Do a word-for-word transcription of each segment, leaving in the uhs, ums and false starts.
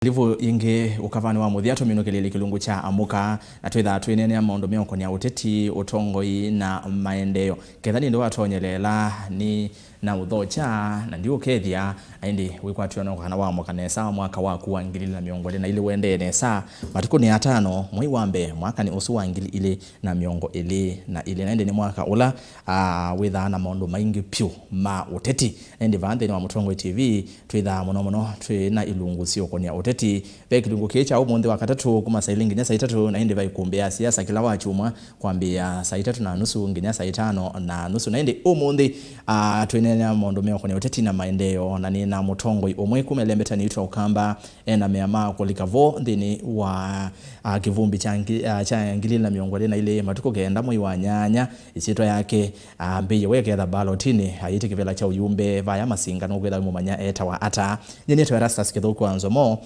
Livu yĩngĩ ũkavanĩ wa mũthya tũminũkĩlĩlye kĩlungu kya Amũka, na twĩthaa twĩneenea maũndũ meũkonĩa ũteti, ũtongoi na maendeeo. Ketha nĩndĩ watonyelela nĩ na ũthokya, na ndiũkethya, na ĩndĩ wĩkwatw'a no kana waamũka nesa mwaka waku wa ngili ilĩ na mĩongo ĩlĩ na ilĩ ũendee nesa. Matukũ nĩ atano, mwei wa mbee, mwakanĩ ũsu wa ngili ilĩ na mĩongo ĩlĩ na ilĩ, na ĩndĩ nĩ mwaka ũla, ah, wĩthaa na maũndũ maingĩ pyũ ma ũteti. Na ĩndĩ vaa nthĩnĩ wa Mũtongoi T V, twĩthaa mũno mũno twĩ na ilungu syĩũkonĩa ũteti. Ve kĩlungu kĩĩ kya ũmũnthĩ wa katatũ kuma saa ilĩ nginya saa itatũ, na ĩndĩ ve ikumbĩ ya siasa kĩla wakyumwa kwambĩĩa saa itatũ na nusu nginya saa itano na nusu. Na ĩndĩ ũmũnthĩ, ah, twĩneenea maũndũ meũkonĩa ũteti na maendeeo, na nĩ na mũtongoi ũmwe kuma ĩlembeta nĩitwa Ũkamba, e na mea ma kũlika vo nthĩnĩ wa, ah, kĩvumbi kya ngi-, ah, kya ngili ilĩ na mĩongo ĩlĩ na ilĩ, matukũ kenda mwei wa nyanya, ĩsyĩtwa yake, ah, ambĩĩe we ketha balotinĩ, ayĩte kĩvĩla kya ũyumbe vaya Masinga, nũkwĩtha wĩmũmanya etawa ata. Nyie nĩtawa Erastus Kĩthũku wa Nzomo,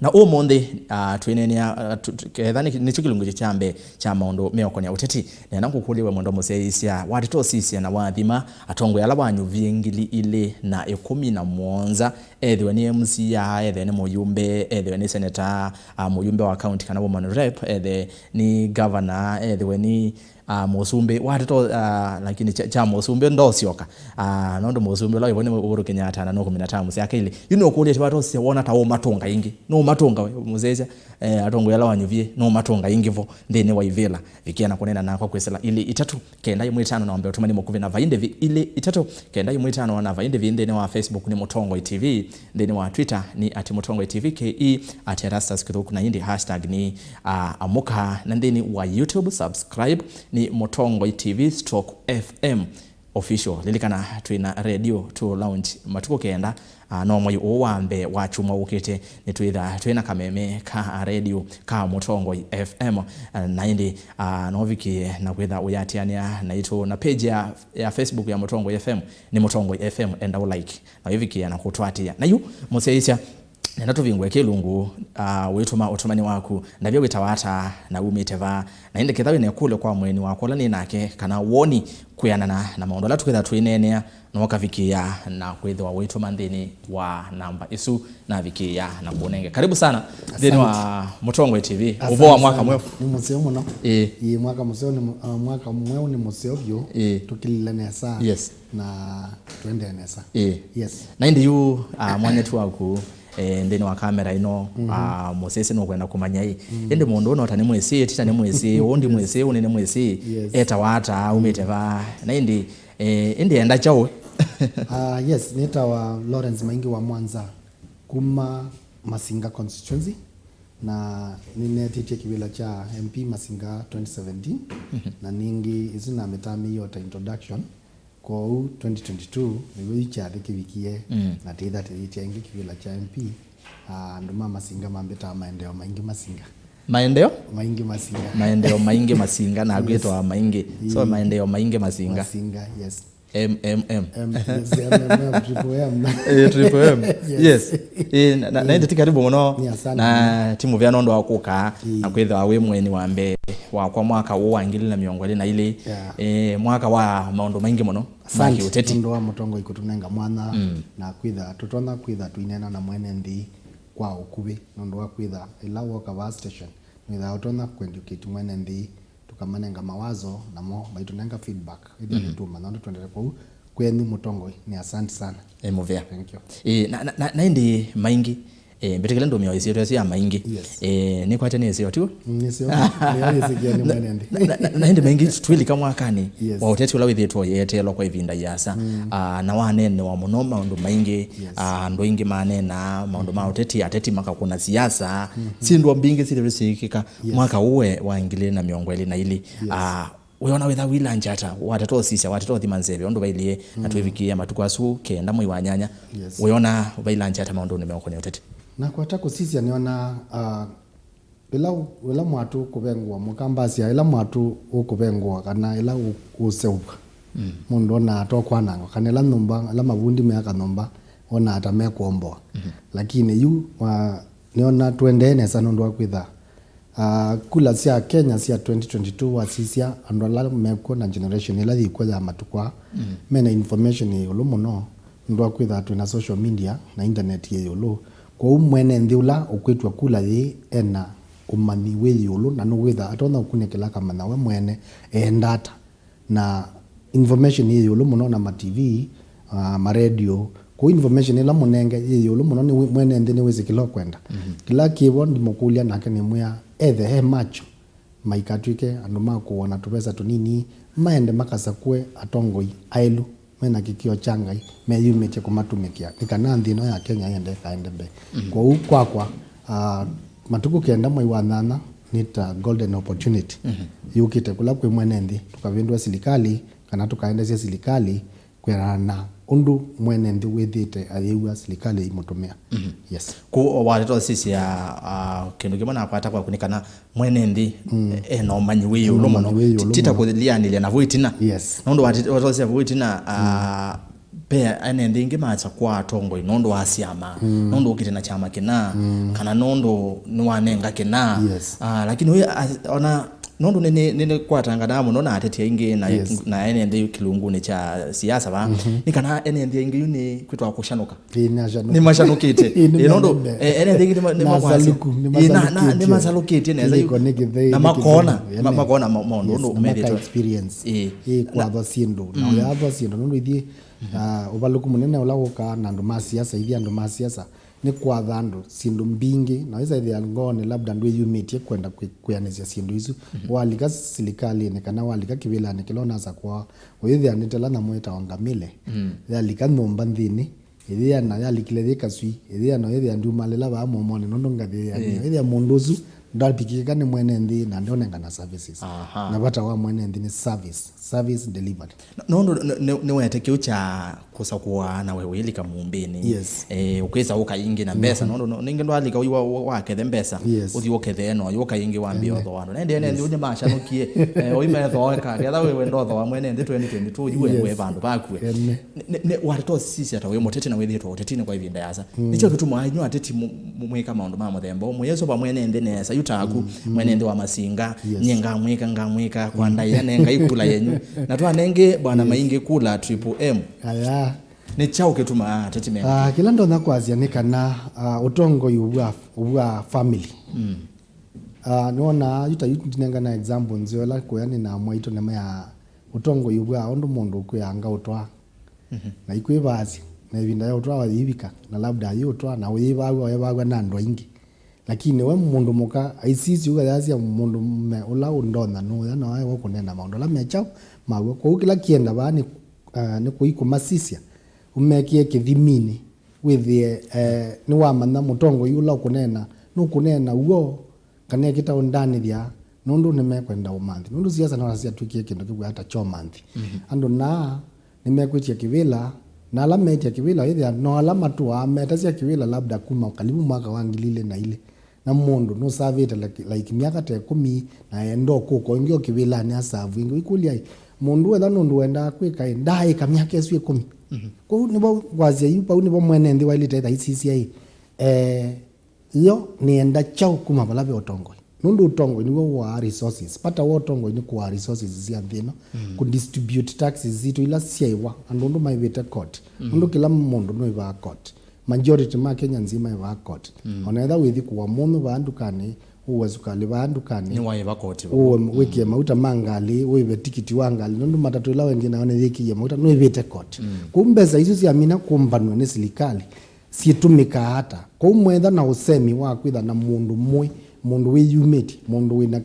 na ũmũnthĩ, ah, twĩneenea, ah, tu-, tu-, ketha nĩ-, nĩkyo kĩlungu kya mbee kya maũndũ meũkonĩa ũteti. Nenda ngũkũlye we mwendwa mũsyaĩĩsya, wateta ũsisya na wathima atongoi ala wanyuvie ngili ilĩ na ĩkũmi na mũonza, ethĩwe nĩ M C A, ethĩwe nĩ mũyumbe, ethĩwe nĩ seneta, ah, mũyumbe wa county kana woman rep, ethĩwe nĩ governor, ethĩwe nĩ, ah, mũsumbĩ, wateta, ah, lakini kya, kya mũsumbĩ ndosyoka. Ah, nũndũ mũsumbĩ ũla wĩvo nĩ Uhuru Kenyatta na nũkũmina tamu syake ilĩ. Yu nĩũkũlĩtye watosisya wona ta ũmatũnga ĩngĩ. Nũũmatũnga we, mũsyaĩĩsya, eh, atongoi ala wanyuvie, nũũmatũnga ĩngĩ vo nthĩnĩ wa ivĩla. Vikĩa na kũneena nakwa kwĩsĩla ilĩ itatũ kenda ĩmwe ĩtano na ũmbe ũtũmani mũkuvĩ na vaindĩvi ilĩ itatũ kenda ĩmwe ĩtano na vaindĩvi nthĩnĩ wa Facebook nĩ Mũtongoi T V, nthĩnĩ wa Twitter nĩ at Mũtongoi T V K E, at Erastus Kĩthũku, na ĩndĩ hashtag nĩ, ah, Amũka, na nthĩnĩ wa YouTube subscribe nĩ Mũtongoi T V stroke F M Official. Lilikana twĩ na radio to launch matukũ kenda, ah, no mwei ũũ wa mbee wa kyumwa ũkĩte, nĩtwĩtha twĩ na kameme ka radio ka Mũtongoi F M, ah, na ĩndĩ, ah, no ũvikĩe na kwĩtha ũyatĩanĩa naitũ na page ya, ya Facebook ya Mũtongoi F M nĩ Mũtongoi F M, enda ũ like na wĩvikĩe na kũtwatĩĩa. Na yu mũsyaĩĩsya, nenda tũvingũe kĩlungu, ah, wĩtũma ũtũmani waku, ndavya wĩtawa ata na umĩte va, na ĩndĩ ketha wĩna ĩkũlyo kwa mũeni wakwa ũla nĩ nake kana woni kwĩanana na maũndũ ala tũketha twĩneenea, no ũkavikĩĩa na kwĩthĩwa ũitũma nthĩnĩ wa namba ĩsu navikĩĩa na kũnenge. Karibu sana nthĩnĩ wa Mũtongoi T V. Ũvoo wa mwaka mweũ. Nĩ mũseo mũno. Ĩĩ. Ĩĩ, mwaka mũseo nĩ mũ-, ah, mwaka mweũ nĩ mũseo vyũ. Ĩĩ. Tũkilile nesa. Yes. Na twendee nesa. Ĩĩ. Yes. Na ĩndĩ yu, ah, mwanetu waku, eh, nthĩnĩ wa kamera ĩno, ah, mũsyaĩĩsya nũkwenda kũmanya ĩ. Ĩndĩ mũndũ ũũ no ta nĩ mwĩsĩ, ti ta nĩ mwĩsĩ, ũũ ndi mwĩsĩ, ũũ nĩ nĩ mwĩsĩ. Yes. Etawa ata, umĩte va? Na ĩndĩ, eh, ĩndĩ enda kyaũ? Ah, yes, nĩtawa Lawrence Maingi wa Mwanza, kuma Masinga constituency, na nĩneetĩtye kĩvĩla kya M P Masinga twenty seventeen, na ningĩ ĩsu namĩtamĩie o ta introduction. Kwoou twenty twenty-two nĩw'o yu kyathĩ kĩvikie, na tĩthatĩthĩtye ĩngĩ kĩvĩla kya M P. Ah, andũ ma Masinga mambĩtaa maendeeo maingĩ Masinga. Maendeeo? Maingĩ Masinga. Maendeeo maingĩ Masinga, na kwĩtwa maingĩ. So, maendeeo maingĩ Masinga. Masinga, yes. M M M. M, yes, M M M, triple M. Eh, triple M. Yes. Yes. Eh, na, na, na ĩndĩ ti karibu mũno. Nĩ asante. Na ti mũvea nũndũ wa kũka na kwĩthĩwa wĩ mũeni wa mbee wakwa mwaka ũũ wa ngili na mĩongo ĩlĩ na ilĩ. Yeah. Eh, mwaka wa maũndũ maingĩ mũno ma kĩũteti. Asante nũndũ wa mũtongoi kũtũnenga mwanya na kwĩtha tũtonya kwĩtha tũineena na mwene nthĩ kwa ũkuvĩ, nũndũ wa kwĩtha ĩla woka vaa station, nĩwĩthaa ũtonya kũeducate mwene nthĩ, tũkamanenga mawazo, namo maitũnenga feedback. Ĩthĩa nĩtũũmanya ũndũ tũendete. Kwoou kwenyu mũtongoi, nĩ asante sana. E mũvea. Thank you. E, na, na, na, na ĩndĩ Maingi, e, mbĩtĩkĩle ndũmĩo ĩsyĩtwa ĩsu ya Maingi. Yes. E, nĩkwatya nĩ ĩseo, tiw'o? Mm, nĩseo. Nĩyo yĩsĩkĩa nĩ mwene nthĩ. Na, na, na, na ĩndĩ Maingi, twĩlika mwakanĩ wa ũteti ũla wĩthĩtwe ũyeeteelwa kwa ĩvinda yĩasa. Ah, na waneenewa mũno maũndũ maingĩ. Yes. Ah, andũ aingĩ maneenaa maũndũ ma ũteti, ateti makakũna siasa. Syĩndũ mbingĩ syĩthĩwe syĩkĩka. Yes. Mwaka ũũ wa ngili na mĩongo ĩlĩ na ilĩ. Yes. Ah, wĩona wĩtha wĩlangyata, watata ũsisya, watata ũthima nzeve, ũndũ vailyĩ, na twĩvikĩĩa matukũ asu kenda mwei wa nyanya. Yes. Wĩona vailangyata maũndũnĩ meũkonĩa ũteti? Nakwata kũsisya nĩona, ah, ĩla, ĩla mwatũ ũkũvengũa, mũkambasya, ĩla mwatũ ũkũvengũa, kana ĩla ũ-, ũseũvw'a, mũndũ onaa to kwanangwa, kana ĩla nyũmba, ĩla mavundi meaka nyũmba, onaa ta mekũomboa. Lakini yu, wa, nĩona tũendee nesa nũndũ wa kwĩtha, ah, kula sya Kenya sya twenty twenty-two wasisya andũ ala mekw'o na generation ĩla yĩkw'o ya matukũ aa, mena information yĩ ĩũlũ mũno, nũndũ wa kwĩtha twĩna social media na internet yĩ ĩũlũ. Kwoou mwene nthĩ ũla ũkwĩtw'a kula yĩĩ ena ũmanyi wĩ ĩũlũ, na nũwĩtha atonya ũkunĩkĩla akamanya we mwene eenda ata. Na information yĩ ĩũlũ mũno na ma T V, ah, ma radio. Kwoou information ĩla mũnenge yĩ ĩũlũ mũno, nĩ mwene nthĩ nĩwĩsĩ kĩla ũkwenda. Kĩla kĩvo ndimũkũlya nake nĩmwĩa ethe e macho maikatw'ĩke andũ ma kũwona tũvesa tũnini, maende makasakũe atongoi aĩlu mena kĩkĩo kya Ngai meyumĩtye kũmatũmĩkĩa, nĩ kana nthĩ ĩno ya Kenya ĩende ĩkaende mbee. Kwoou kwakwa, ah, matukũ kenda mwei wa nyanya nĩ ta golden opportunity yũkĩte kũla kwĩ mwene nthĩ, tũkavĩndũa silikalĩ kana tũkaendesya silikalĩ kwĩanana na ũndũ mwene nthĩ wĩthĩĩte ayĩw'a silikalĩ ĩimũtũmĩa. Yes. Kũ wateta ũsisya, ah, kĩndũ kĩmwe nakwata kwaku nĩ kana mwene nthĩ ena ũmanyi wĩ ĩũlũ mũno. Ũmanyi wĩ ĩũlũ mũno. Ti ta kũlianĩlya navo ĩtina. Yes. Nũndũ watosya vo ĩtina, ah, ve ene nthĩ ingĩ masakũa atongoi nũndũ wa syama, nũndũ ũkĩte na kyama kĩna, kana nũndũ nĩwanenga kĩna. Yes. Ah, lakini ũyũ, ah, ona nũndũ nĩ- nĩ- nĩnĩkwatanganaa mũno na ateti aingĩ na, yes, na ene nthĩ kĩlungunĩ kya siasa va, nĩ kana ene nthĩ aingĩ yu nĩ kwĩtwa kũshanũka. Ĩĩ, nĩ ashanũku. Nĩmashanũkĩte. Ĩĩ, nĩ, ĩĩ, nũndũ, malembe. Eh, ene nthĩ ingĩ nĩma- nĩmakwasya. Asalũku, ĩĩ, na- na- nĩmasalũkĩtye. Nĩmasalũkĩtye nesa. Kĩlĩko nĩ kĩthei, na nĩ makona, kĩthei. Ma- Ene. Makona ma- maũndũ. Yes, ũndũ na meka methĩtwe experience. Ĩĩ. Ĩĩ, na kwathwa syĩndũ. Na ũyathwa syĩndũ nũndũ ithyĩ, ah, ũvalũku mũnene ũla wũkaa na andũ ma siasa, ithyĩ andũ ma siasa, nĩ kwatha andũ syĩndũ mbingĩ, na wĩsa ĩthĩa ngoonĩ labda ndwĩyumĩtye kwenda kwĩ- kwĩanĩsya syĩndũ isu. Walika silikalĩnĩ kana walika kĩvĩlanĩ kĩla ũnasakũawa, ũyĩthĩa nĩ tela nyamũ ĩtawa ngamĩle. Yalika nyũmba nthĩnĩ, ĩyĩana yalikile yĩ kaswii, ĩyĩana ũyĩthĩa ndiumalĩla vaa mũomonĩ nũndũ ngathĩ yĩanĩe. Ĩĩ. Ĩthĩa mũndũ ũsu ndapikĩka nĩ mwene nthĩ na ndonengana services. Aha. Na vata wa mwene nthĩ nĩ service, service delivered. Nũndũ nĩ- nĩ- nĩwete kĩu kya kũsakũa na we wĩlika mũmbĩnĩ. Yes. Eh, ũkwĩsa ũka ingĩ na mbesa, nũndũ no- ningĩ ndwalika ũyu wa- wa- wakethe mbesa. Yes. Ũthi ũkethe no ũka ingĩ wambie ũthoa andũ. Nende ene nthĩ nĩmashanũkie, eh, ũyu methoeka ketha wĩ wendo ũthoa mwene nthĩ twenty twenty-two yu. Yes. We vandũ vaku. Ene. Nĩ- nĩ- watete ũsisya ta wĩ mũteti na wĩthĩĩtwe ũtetinĩ kwa ĩvinda yasa. Nĩkyo kĩtumaa inyu ateti mu- mu- mwĩka maũndũ ma mũthemba ũmwe. Yesu va mwene nthĩ nesa yu taku, mwene nthĩ wa Masinga. Yes. Nyie ngamwĩka, ngamwĩka kwa ndaĩa, nengai kula yenyu. Na twanenge bwana Maingi kula triple M. Aya. Nĩ kyaũ kĩtumaa ateti meka? Ah, kĩla ndonya kwasya nĩ kana, ah, ũtongoi ũvua, ũvua family. Ah, nĩwona yu ta yu ndinengana example nzeo ĩla kũya nĩ na mwaitũ nĩmaya ũtongoi ũvua ũndũ mũndũ ũkwĩanga ũtwa. Na ikwĩvaasya, na ĩvinda ya ũtwawa yĩivika, na labda ayĩũtwaa, na ũyĩvaw'a, ũyĩvaw'a na andũ aingĩ. Lakini we mũndũ mũka aisisye ũkayasya mũndũ mũme ũla ũndonya nũya na waewa kũneena maũndũ ala me kyaũ maw'o. Kwoou kĩla kĩenda vaa nĩ, ah, nĩ kũi kũmasisya, ũmekĩe kĩthiminĩ, wĩthĩe, eh, nĩwamanya mũtongoi ũla ũkũneena nũkũneena w'o, kana ekĩta ũndanĩthya, nũndũ nĩmekwenda ũmanthi. Nũndũ siasa no syatw'ĩkie kĩndũ kĩw'aa ta kyomanthi. Andũ naa nĩmekwĩtya kĩvĩla, na ala meĩtya kĩvĩla, ĩthĩa no ala matũaa metasya kĩvĩla labda kuma kalivu mwaka wa ngili ilĩ na ilĩ. Na mũndũ nũsavĩte like, like myaka ta ĩkũmi, na enda ũkũka ũngĩ o kĩvĩlanĩ asavu ĩngĩ. Wĩkũlya-ĩ, mũndũ wetha nũndũ wendaa kwĩka-ĩ, ndaaĩka myaka ĩsu ĩkũmi? Kwoou nĩvo kwasya yu, vau nĩvo mwene nthĩ waĩlĩte etha aisisya-ĩ, eh, yo nĩenda kyaũ kuma vala ve ũtongoi? Nũndũ ũtongoi nĩw'o ũaa resources. Vata wa ũtongoi nĩ kũaa resources sya nthĩ ĩno, kũ distribute taxes sitũ ila syaĩwa andũ ũndũ maĩvĩte court. Nũndũ kĩla mũndũ nũĩvaa court. Majority ma Kenya nzima ĩvaa court. Ona etha wĩthi kũwa mũnyũ vaa ndukanĩ, ũwe sukalĩ vaa ndukanĩ, nĩwaĩva koti vau. Ũwe wĩkĩe mauta ma ngalĩ, ũĩve tikiti wa ngalĩ, nũndũ matatũ ĩla wendie nayo nĩyĩkĩie mauta, nũĩvĩte court. Kwoou mbesa isu syamina kũmbanw'a nĩ silikalĩ, syĩtũmĩkaa ata? Kwoou mwetha na ũsemi wa kwĩtha na mũndũ mũĩ, mũndũ wĩyumĩtye, mũndũ wĩna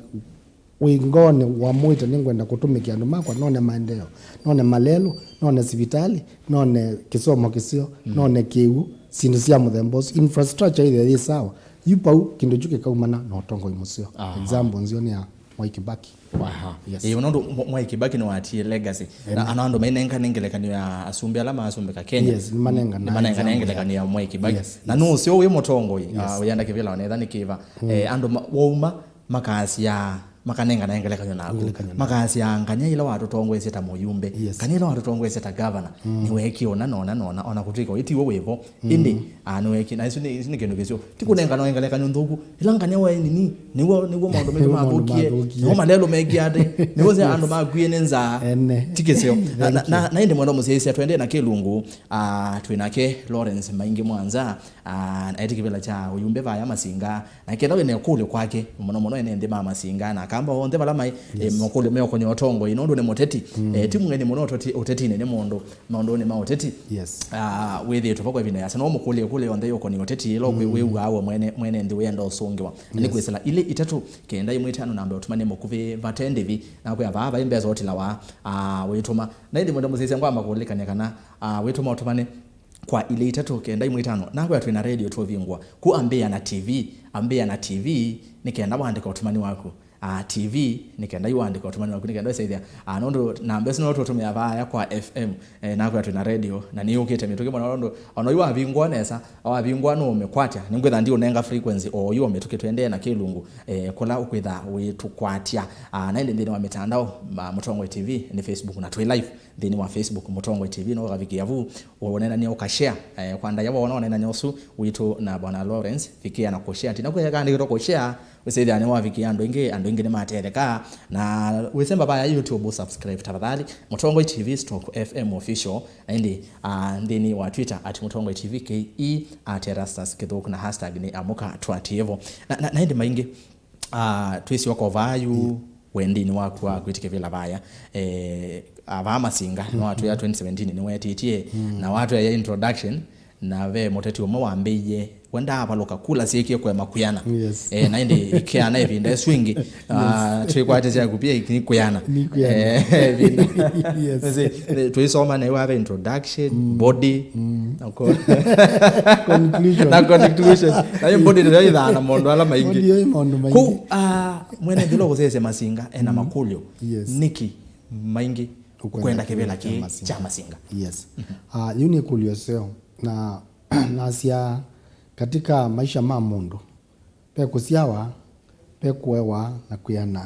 wĩ ngoonĩ wamũĩte, nĩngwenda kũtũmĩkĩa andũ makwa, none maendeeo, none malelũ, none sivitalĩ, none kĩsomo kĩseo, none kĩw'ũ, syĩndũ sya mũthemba ũsu, infrastructure ĩthĩe yĩ sawa. Yu vau kĩndũ kyu kĩkaumana na ũtongoi mũseo. Aha. Example nzeo nĩ ya Mwai Kibaki. Aha. Yes. Ĩĩ, nũndũ Mwa- Mwai Kibaki nĩwatie legacy. Na ana andũ mainengane ngelekany'o ya asumbĩ ala maasumbĩka Kenya. Yes, nĩmanengane nĩmanengane example ngelekany'o ya Mwai Kibaki. Yes, na yes. Nũseo wĩ mũtongoi, yes. Ah, ũyenda kĩvĩla onetha nĩ kĩva. Eh, andũ ma- wauma makasya makanengana ngelekany'o naku. Ngelekany'o naku. Makasya, "Ngania ĩla watũtongoesye ta mũyumbe, yes, ngania ĩla watũtongoesye ta gavana, mm, nĩweekie ũna na ũna na ũna, ona kũtw'ĩka ũyũ tiw'o wĩvo." Mm. Ĩndĩ, ah, nĩweekie, na isu nĩ, isu nĩ kĩndũ kĩseo. Ti kũnengana ngelekany'o nthũku. Ĩla ngania waĩ nini, nĩw'o, nĩw'o maũndũ maitũ mathũkie, nĩw'o malelũ meekie ate, nĩw'o sya andũ makuie nĩ nzaa. Ene. Ti kĩseo. Na, na, na, na ĩndĩ mwendwa mũsyaĩĩsya, twendee na kĩlungu, ah, twĩ nake Lawrence Maingi Mwanza, ah, aĩtĩ kĩvĩla kya ũyumbe vaya Masinga, na ketha wĩ na ĩkũlyo kwake, mũno mũno ene nthĩ ma Masinga, na Akamba onthe vala maĩ, eh, yes, makũlyo meũkonya ũtongoi, nũndũ nĩ mũteti, mm, eh, ti mũng'eni mũno ũteti-, ũtetinĩ nĩ mũndũ maũndũnĩ ma ũteti. Yes. Ah, wĩthĩĩtwe vo kwa ĩvinda yasa, no ũmũkũlye ĩkũlyo yonthe yũkonie ũteti, ĩla ũkwĩ-, mm, wĩw'aa we mwene, mwene nthĩ wĩenda ũsũngĩwa. Na nĩ, yes, kwĩsĩla ilĩ itatũ, kenda ĩmwe itano namba ũtũmane mũkuvĩ vate ndĩvi, na kwĩa vaa vai mbesa ũtilawa, ah, wĩtũma. Na ĩndĩ mwenda mũsyaĩĩsya ngwamba kũlilikany'a kana, ah, wĩtũma ũtũmane kwa ilĩ itatũ kenda ĩmwe itano. Nakwĩa twĩ na radio tũvingũa. Ku ambĩĩa na T V, ambĩĩa na T V, nĩ kenda waandĩka ũtũmani waku. Ah, T V, nĩ kenda yu waandĩka ũtũmani waku, nĩ kenda ũsyaĩthya. Ah, nũndũ namba ĩsu no tũtũmĩa vaya kwa F M, eh, nakwĩa twĩ na radio, na nĩyũkĩte mĩtũkĩ mũno, nũndũ ona yu wavingũa nesa, wavingũa nũũmĩkwatya, nĩngwĩtha ndiũnenga frequency o yu o mĩtũkĩ twendee na kĩlungu, eh, kũla ũkwĩtha wĩtũkwatya. Ah, na ĩndĩ nthĩnĩ wa mĩtandao, ma, Mũtongoi T V nĩ Facebook, na twĩ live nthĩnĩ wa Facebook, Mũtongoi T V, no ũkavikĩa vu, ũneenany'a ũkashare, eh, kwa ndaĩa wona ũneenany'a ũsu witũ na Bwana Lawrence, vikĩa na kũshare. Tina kwĩa kaandĩkĩtwe kũshare, ũsĩthĩa nĩwavikĩa andũ aingĩ, andũ aingĩ nĩmatethekaa. Na wĩsemba vaya YouTube, subscribe tafadhali, Mũtongoi T V stroke F M official, na ĩndĩ, ah, nthĩnĩ wa Twitter at Mũtongoi T V K E, at Erastus Kĩthũku, na hashtag nĩ amũka twatĩĩvo. Na, na, na ĩndĩ Maingi, ah, twĩsyoka vaa yu, yeah, wendinĩ waku wa kwĩtĩkĩvĩla vaya, eh, avaa Masinga, mm-hmm, no atwĩa twenty seventeen nĩwetĩtye, mm, na watwĩa introduction, na ve mũteti ũmwe wambĩie, we ndaavalũka, kula syĩkie kũema kwĩana. Yes. Eh, na ĩndĩ ĩkĩana ĩvinda ĩsu ĩngĩ, ah, twĩkwatĩsya kupia nĩ kwĩana. Nĩ kwĩana. Eh, ĩvinda. Yes. Nĩsĩ, eh, tũisoma nayo ave introduction, mm, body, mm, na ko-, conclusion. Na conclusion. Na hiyo body ndio ĩthaa na maũndũ ala maingĩ. Body ĩyo ĩ maũndũ maingĩ. Kũ, ah, mwene nthĩ ũla ũkũsyaĩĩsya Masinga, ena, mm, makũlyo. Yes. Nĩkĩ Maingi ũkwenda kĩvĩla kĩ kya Masinga? Yes. Mhm. Ah, yu nĩ ĩkũlyo ĩseo. Na nasya, katika maisha ma mũndũ, ve kũsyawa, ve kũewa na kwĩana,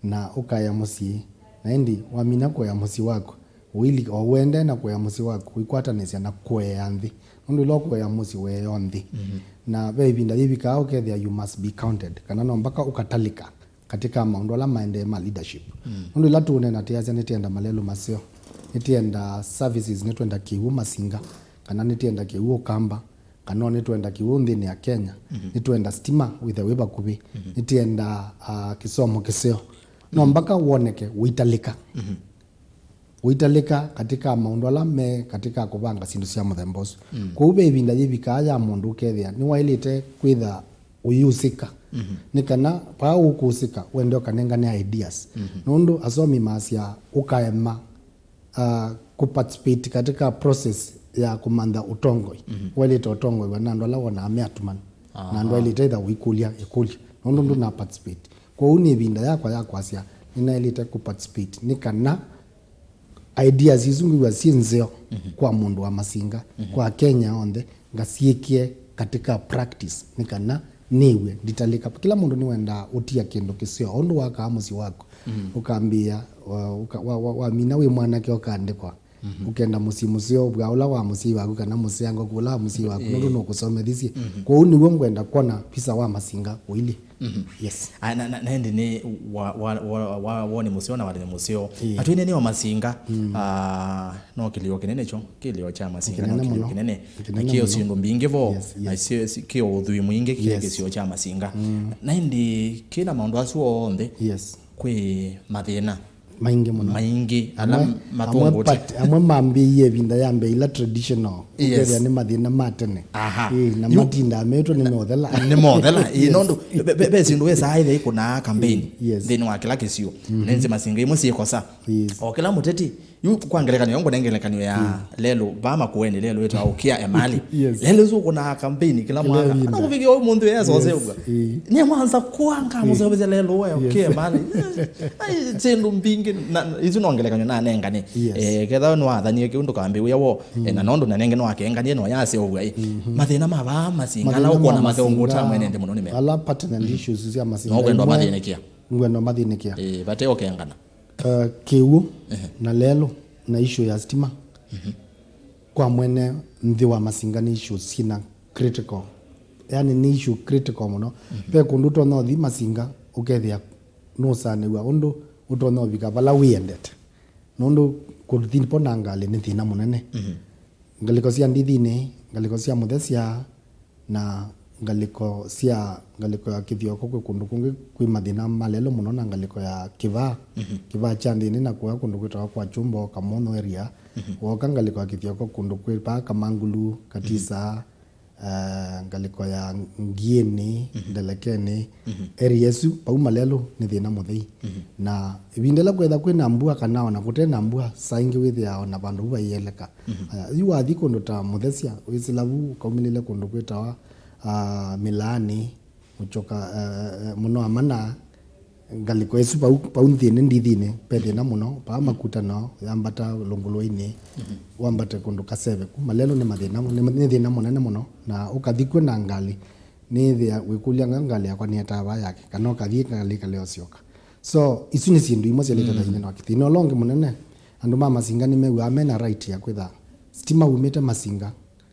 na ũkaea mũsyĩ. Na ĩndĩ wamina kũea mũsyĩ waku, ũilika o wende na kũea mũsyĩ waku, ũikwatanĩsya na kũea nthĩ. Nũndũ ĩla ũkũea mũsyĩ, weea nthĩ. Mhm. Na ve ĩvinda yĩvikaa ũkethĩa you must be counted, kana no mpaka ũkatalĩka katika maũndũ ala maendee ma leadership. Mm. Nũndũ ĩla tũũneena tĩasya nĩtĩenda malelũ maseo, nĩtĩenda services, nĩtwenda kĩw'ũ Masinga, kana nĩtĩenda kĩw'ũ Ũkamba, kana nĩtwenda kĩw'ũ nthĩnĩ ya Kenya, mm-hmm, nĩtwenda stima wĩthĩe wĩ vakuvĩ, mm-hmm, nĩtĩenda, ah, kĩsomo kĩseo. No, mm-hmm, mpaka woneke ũitalĩka. Mm-hmm. Ũitalĩka katika maũndũ ala me katika kũvanga syĩndũ sya mũthemba ũsu. Mm. Kwoou ve ĩvinda yĩvikaa ya mũndũ ũkethĩa nĩwaĩlĩte kwĩtha ũiusĩka. Mhm. Nĩ kana vaa ũkũusĩka, wende ũkanengane ideas. Mhm. Nũndũ asomi maasya ũkaema, ah, kũparticipate katika process ya kũmantha ũtongoi, mhm, waĩlĩte ũtongoiwa na andũ ala wonaa me atumanu. Aha. Na andũ aĩlĩte ĩtha ũikũlya ĩkũlyo. Nũndũ ndũna participate. Kwoou nĩ ĩvinda yakwa ya kwasya nĩnaĩlĩte kũparticipate nĩ kana ideas isu ngwĩw'a syĩ nzeo, mhm, kwa mũndũ wa Masinga, mhm, kwa Kenya onthe, ngasyĩkĩe katika practice nĩ kana nĩw'e nditalĩka. Kĩla mũndũ nĩwendaa ũtia kĩndũ kĩseo, ũndũ wakaa mũsyĩ waku, mhm, ũkambĩĩa, wa, ũka-, wa, wa, wamina wĩ mwanake ũkaandĩkwa, mhm, ũkenda mũsyĩ mũseo vwa ũla wa mũsyai waku, kana mũseango kũla wa mũsyai waku, yes, nũndũ nũkũsomethisye. Mhm. Kwoou nĩw'o ngwenda kwona visa wa Masinga ũilyĩ. Mhm. Yes. Ah, na, na, na ĩndĩ nĩ wa, wa, wa, wa, woni mũseo na wathani mũseo. Ĩĩ. Atwĩnene o Masinga, mm, ah, no kĩlĩo kĩnene kyo, kĩlĩo kya Masinga, no kĩnene kĩlĩo mũno, kĩnene. Kĩnene mũno. Na kĩo syĩndũ mbingĩ vo, yes, yes, na syo, si-, kĩo ũthwii mwingĩ kĩ, yes, kĩsio kya Masinga. Mm. Na ĩndĩ kĩna maũndũ asu onthe, yes, kwĩ mathĩna. Maingĩ mũno. Maingĩ, ala, amwe, amwe matũngũte. Pat-, amwe mambĩĩie ĩvinda ya mbee ila traditional. Yes. Ũkethĩa nĩ mathĩna ma tene. Aha. Ĩĩ, na yu-, matindaa metwe nĩ mothela. Nĩ mothela. Ĩĩ, yes, nũndũ ve, ve, ve syĩndũ wesaa ĩthe ikũnaa campaign, yes, nthĩnĩ wa kĩla kĩsio. Mhm. Nĩnzĩ Masinga imwe syĩkosa. Yes. O kĩla mũteti, yu kwa ngelekany'o, yo ngũne ngelekany'o ya, mm, lelũ, vaa Makueni lelũ wĩtawa Ũkĩa Emali. Yes. Lelũ ũsu ũkũnaa campaign kĩla, kĩla mwaka. Ĩvinda. Ana kũvikĩa ũmũnthĩ wesoseũw'a. Yes. Ĩĩ. Nĩ mwanza kwa ngamũseũvĩsya lelũ we, yes, Ũkĩa Emali. Ai, syĩndũ mbingĩ, na, na, isu no ngelekany'o nanengane. Yes. Eh, ketha nĩwathanie kĩu ndũkambĩ wĩa wo, eh, na, mm, nũndũ nanenge nĩwakenganie no yaseũvw'a, eh. Mhm. Mathĩna ma vaa Masinga, mathĩna ala ũkwona ma matũngũta Masinga, mwene nthĩ mũno nĩ mea. Ala pertinent, mhm, issues sya Masinga. No kwenda imwe mathĩnĩkĩa. ngwenda mathĩnĩkĩa. Ĩĩ, vate ũkengana. Uh, kĩw'ũ na lelũ na issue ya stima kwa mwene nthĩ wa Masinga nĩ issues syĩna critical. Yani nĩ issue critical mũno. Ve kũndũ ũtonya ũthi Masinga ũkethĩa nũsanĩw'a ũndũ ũtonya ũvika vala wĩendete. Nũndũ kũthi po na ngalĩ nĩ thĩna mũnene. Ngalĩko sya Ndithinĩ, ngalĩko sya Mũthesya, na ngalĩko sya, ngalĩko ya Kĩthioko kwĩ kũndũ kũngĩ kwĩ mathĩna ma lelũ mũno, na ngalĩko ya Kĩvaa, Kĩvaa kya nthĩnĩ na kũya kũndũ kwĩtawa kwa Chumbo, Kamonyo area. Wooka ngalĩko ya Kĩthioko kũndũ kwĩ paa Kamangulu, Katisa, eh, ngalĩko ya Ngiĩnĩ, Ndelekeni, area ĩsu, vau malelũ nĩ thĩna mũthei. Na ĩvinda ĩla kwĩtha kwĩ na mbua kana ona kũte na mbua, saa ingĩ wĩthĩaa ona vandũ vu vaieleka. Aya, yu wathi kũndũ ta Mũthesya, wĩsĩla vu ũkaumĩlĩle kũndũ kwĩtawa, ah, Mĩlaanĩ, Mũchoka, eh, eh, mũno amana, ngalĩko ĩsu vau, vau nthĩnĩ Ndithinĩ, ve thĩna mũno, paa Makutano, yambata Lũngũlũinĩ, wambate kũndũ Kaseve ku. Malelũ nĩ mathĩna, nĩ, nĩ thĩna mũnene mũno, na ũkathi kw'o na ngalĩ, nĩthĩa wĩkũlya nga ngalĩ yakwa nĩetaa vaa yake, kana ũkathi ngalĩ ĩkale ũsyoka. So, isu nĩ syĩndũ imwe syalĩte thĩna wa kĩthĩna. Ũla ũngĩ mũnene, andũ ma Masinga nĩmew'aa mena right ya kwĩtha stima umĩte Masinga,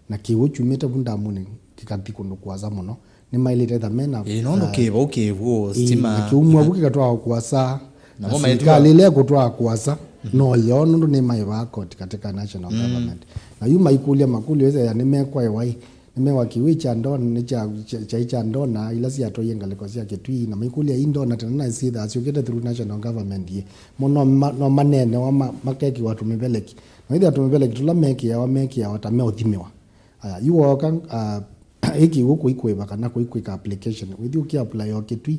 na kĩw'ũ kyumĩte vu ndamunĩ kĩkathi kũndũ kũasa mũno, nĩmaĩlĩte etha mena, ĩĩ, nũndũ ah, kĩvo kĩw'ũ, ĩĩ, stima. Na kĩumw'a vu kĩkatwaa kũasa, na namo maĩtw'a silikalĩ ĩla ĩkũtwaa kũasa, no yo, nũndũ nĩmaĩvaa koti katika national government. Na yu maikũlya makũlyo ĩthĩa nĩmekwa ĩwai, nĩmewa kĩw'ũ kya ndona, nĩ kya, kya, kyaĩ kya ndona ila syatwaie ngalĩko sya Kĩtui, na maikũlya ii ndona tene na syĩthaa syũkĩte through national government ĩ. Mo no ma-, no maneenewa ma-, makekĩwa tũmĩveleki. Na ĩthĩa tũmĩveleki tũla mekĩawa, mekĩawa ta meũthimĩwa. Aya, yu wooka, ah, ĩkĩ ũkũi kũĩva kana kũi kwĩka application, wĩthi ũkĩ apply o Kĩtui.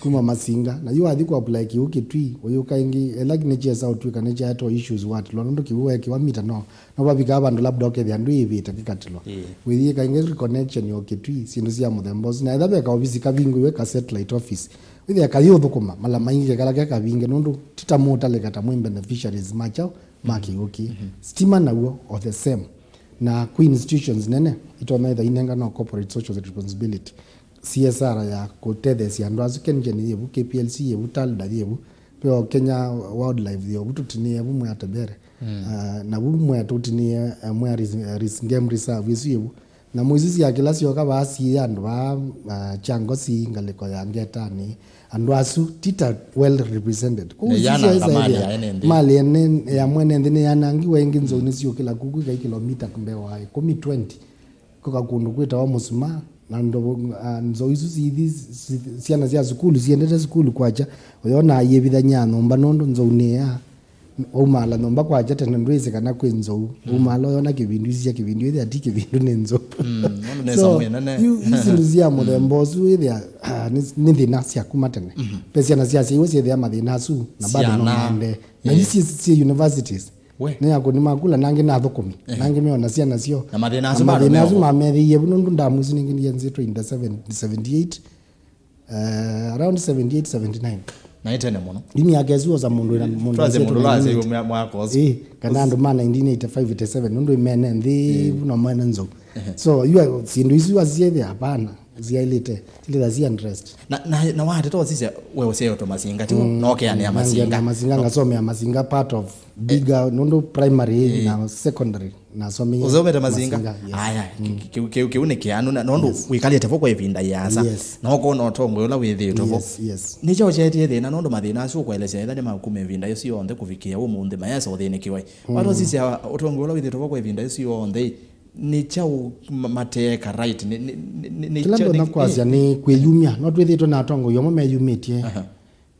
Kuma Masinga, na yu wathi kũ apply kĩw'ũ Kĩtui, ũyũka ĩngĩ, ela nĩ kyesa ũtw'ĩka nĩ kyaetwa issues watilwa, nũndũ kĩw'ũ weekĩwa mita no, no vavikaa vandũ labda ũkethĩa ndwĩĩvĩte kĩkatilwa. Ĩĩ. Wĩthi ĩka ĩngĩ reconnection o Kĩtui, syĩndũ sya mũthemba ũsu. Na etha ve ka ofisi kavingũiwe ka satellite office, wĩthĩa kayĩũthũkũma mala maingĩ kekala ke kavinge, nũndũ ti ta mũũtalĩka ta mwĩ beneficiaries ma kyaũ ma kĩw'ũ kĩĩ. Stima naw'o o the same. Na kwĩ institutions nene itonya ĩtha inengana o corporate social responsibility, C S R, ya kũtetheesya andũ asu. KenGen yĩ vu, K P L C yĩ vu, TALDA yĩ vu, ve o Kenya Wildlife yĩ vu, tũtinĩe vu Mwea Tebere. Ah, na vu Mwea tũtinĩe, eh, Mwea Res-, eh, Res-, Game Reserve ĩsu yĩ vu. Nyamũ isu sya kĩla syoka vaa syĩ andũ vaa, ah, kya Ngosi, ngalĩko ya Ngetanĩ, andũ asu ti ta well represented. Kwoou na isu yananga syaĩsa mali ĩthĩa ya ene nthĩ. Mali ene, ya mwene nthĩ nĩyanangiwe, ĩngĩ nzou nĩsyũkĩla kuku ikai kilomita mbee wa ĩkũmi, twenty, kũka kũndũ kwĩtawa Mũsuma, na ndovo, ah, nzou isu siithi, si-, syana sya sukulu siendete sukulu kwakya, ũyona aiĩvithany'a nyũmba nũndũ nzou nĩya. Waumaala nyũmba kwakya tene ndwĩsĩ kana kwĩ nzou. Waumaala ũyona kĩvindu isisya kĩvindu, ĩthĩa ti kĩvindu, nĩ nzou. Mm, nũndũ nĩ so, ĩsamũ ĩnene. Yu, yu syĩndũ sya mũthemba ũsu ĩthĩa, ah, nĩ, nĩ thĩna sya kuma tene. Ve syana syasyaiwe syĩthĩa mathĩna asu, na bado no maendee. Na yu syĩ, syĩ universities. We. Nĩ akũni makula, nangĩ na athũkũmi, nangĩ meona syana syoo. Na mathĩna asu bado meovo. Na mathĩna asu mamethĩie vu, nũndũ ndamu isu ningĩ nĩyenzĩtwe in the seven, seventy-eight. Eh, around seventy-eight, seventy-nine. Na ĩ tene mũno. Yu myaka ĩsu osa mũndũ wĩna, mũndũ twasye mũndũ ũla wasyaĩwe mwaka ũsu. Ĩĩ, kana andũ ma nineteen eighty-five, eighty-seven, nũndũ ĩmene nthĩ, vu no mene nzou. So, yu syĩndũ isu asiethĩa hapana, siailĩte, silĩtha si addressed. Na, na, na wateta ũsisya we ũsyaĩtwe Masinga, ti no keanĩa Masinga. Masinga, ngasomea Masinga part of bigger, nũndũ primary na secondary. Nasomie Ũseũvĩte Masinga? Masinga, yes. Aya, kĩu, kĩu, kĩu nĩ kĩanu, na nũndũ wĩkalĩte vo kwa ĩvinda yĩasa. Yes. Na ũkona ũtongoi ũla wĩthĩĩtwe vo. Yes, yes. Nĩ kyaũ kyaetie thĩna, nũndũ mathĩna asu ũkũelesya etha nĩ makuma ĩvinda ĩsu yonthe kũvikĩa ũmũnthĩ mayesa ũthĩnĩkĩwa? Watosisya ũtongoi ũla wĩthĩĩtwe vo kwa ĩvinda ĩsu yonthe, nĩ kyaũ ma-, mateeka right? Nĩ, nĩ, nĩ, nĩ, nĩ kĩla kya-, ndonya nĩ, kwasya nĩ kwĩyumya. No twĩthĩĩtwe na atongoi amwe meyumĩtye. Aha.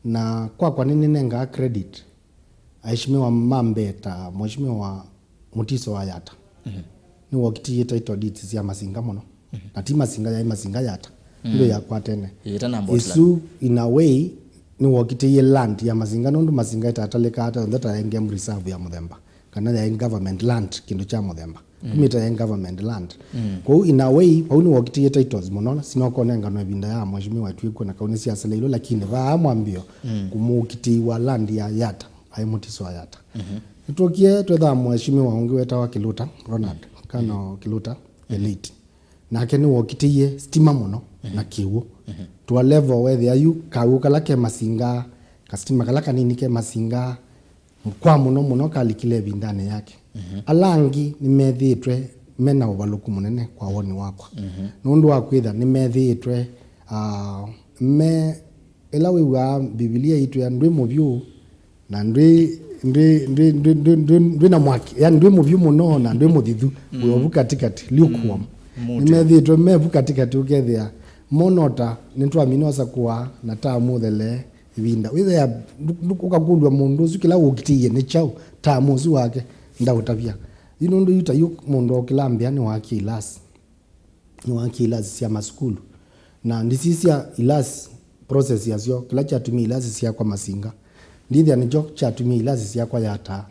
Na kwakwa nĩnĩnengaa credit aheshimiwa ma mbee ta Mheshimiwa Mutiso wa Yata. Nĩwokitĩie title deeds sya Masinga mũno. Na ti Masinga, yaĩ Masinga Yata. Ndio yakwatene. Ĩĩ, ĩtana Mbotland. Isu, in a way, nĩwokitĩie land ya Masinga, nũndũ Masinga ĩtatalĩkaa ta yonthe ta yaĩ game reserve ya mũthemba, kana yaĩ government land, kĩndũ kya mũthemba. Kumĩte yaĩ government land. Kwoou, in a way, vau nĩwokitĩie titles mũno, sinokonenganwa ĩvinda ya Mheshimiwa Tuĩkũ na kau nĩsyaseleilwe, lakini vaa mwambĩo, kũmũkitĩi wa land ya Yata, aĩ Mutiso wa Yata. Nĩtwokie twethaa Mheshimiwa ũngĩ wetawa Kiluta, Ronald Kano Kiluta, the late. Nake nĩwokitĩie stima mũno na kĩw'ũ. To a level wethĩa yu kaw'ũ kala ke Masinga, kastima kala kanini ke Masinga, kwa mũno mũno kalikile ĩvindanĩ yake. Ala angĩ nĩmethĩĩtwe me na ũvalũku mũnene kwa woni wakwa. Nũndũ wa kwĩtha nĩmethĩĩtwe, ah, me, ĩla wĩw'aa Mbivilia yĩtwĩa ndwĩ mũvyũ, na ndwĩ, ndwĩ, ndwĩ, ndwĩ, ndwĩ, ndwĩ, ndwĩ na mwaki, yani ndwĩ mũvyũ mũno na ndwĩ mũthithu, wĩ ovu katikati, lukewarm. Nĩmethĩĩtwe mevu katikati, ũkethĩa monota nĩtwamina ũsakũa na taa mũthele ĩvinda. Wĩthĩa, ndũ-, ndũ-, ũkakũlw'a mũndũ ũsu kĩla ũkitĩie nĩ kyaũ, taa mũsu wake ndaũtavya. Yu nũndũ yu ta yu mũndũ okĩla mbĩa nĩwakie ilasi. Nĩwakie ilasi sya masukulu. Na ndisisya ilasi, process yasyo, kĩla kyatumie ilasi syakwa Masinga. Ndithya nĩkyo kyatumie ilasi syakwa ya taa.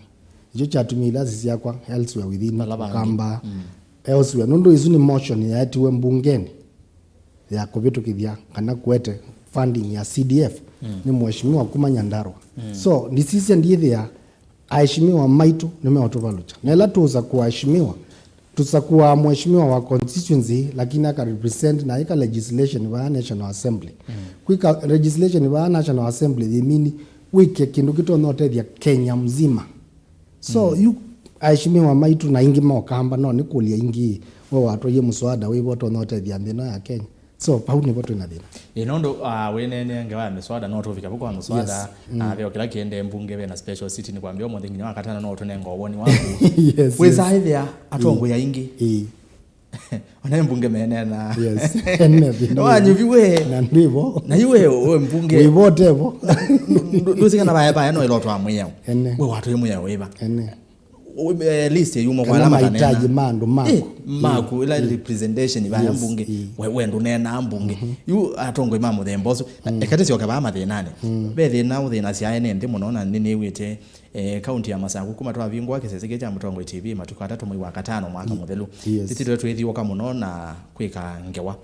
Nĩkyo kyatumie ilasi syakwa elsewhere within Vala vangĩ. Ũkamba, elsewhere. Nũndũ isu nĩ motion yaetiwe mbungenĩ ya kũvĩtũkĩthya kana kũete funding ya C D F nĩ mheshimiwa kuma Nyandarua. So, ndisisya ndithĩa aheshimiwa maitũ nĩmeũtũvalũkya. Na ĩla tũũsakũa aheshimiwa, tũsakũaa mheshimiwa wa constituency, lakini aka represent na ĩka legislation vaa National Assembly. Kwĩka legislation vaa National Assembly, they mean wĩke kĩndũ kĩtonya ũtethya Kenya mzima. So, yu aheshimiwa maitũ na ingĩ mokamba, no nĩkũlya ingĩ, we watwaie mũswada wĩvo ũtonya ũtethya nthĩ ĩno ya Kenya? So, vau nĩvo twĩ na thĩna. Ĩ, nũndũ, ah, wĩneenea ngewa ya mĩswada, no tũvika vu kwa mũswada, ah, ve o kĩla kĩendee mbunge, ve na special sitting kwambĩa ũmũnthĩ nginya Wakatano, no ũtũnenge woni waku. Yes, wĩsa yes. Ĩthĩa atongoi aingĩ. Ĩ. Ona mbunge menena. Yes. Ene thĩna. Wanyuvi we. Na ndĩvo. Na yu we, we mbunge. Wĩvotevo. Ndũsika na vaya vaya no ĩlotwa mwĩao. Ene. We watũĩ mwĩao wĩva. Ene. U-, eh, list yuma kwa ena ala mahitaji matanena. Ma andũ maku. Eh, maku, ila representation vaya mbunge. We, we ndũneenaa mbunge. Yu atongoi ma mũthemba ũsu. Na eka tũsyoke vaa mathĩnanĩ. Ve thĩna ũthĩnasya ene nthĩ mũno, na nĩnĩw'ĩte, eh, kaunti ya Masaku kuma twavingũa kĩsese kĩĩ kya Mũtongoi T V matukũ atatũ mwei wa katano mwaka mũthelu. Yes. Tũtĩtwe twĩthiũka mũno na kwĩka ngewa.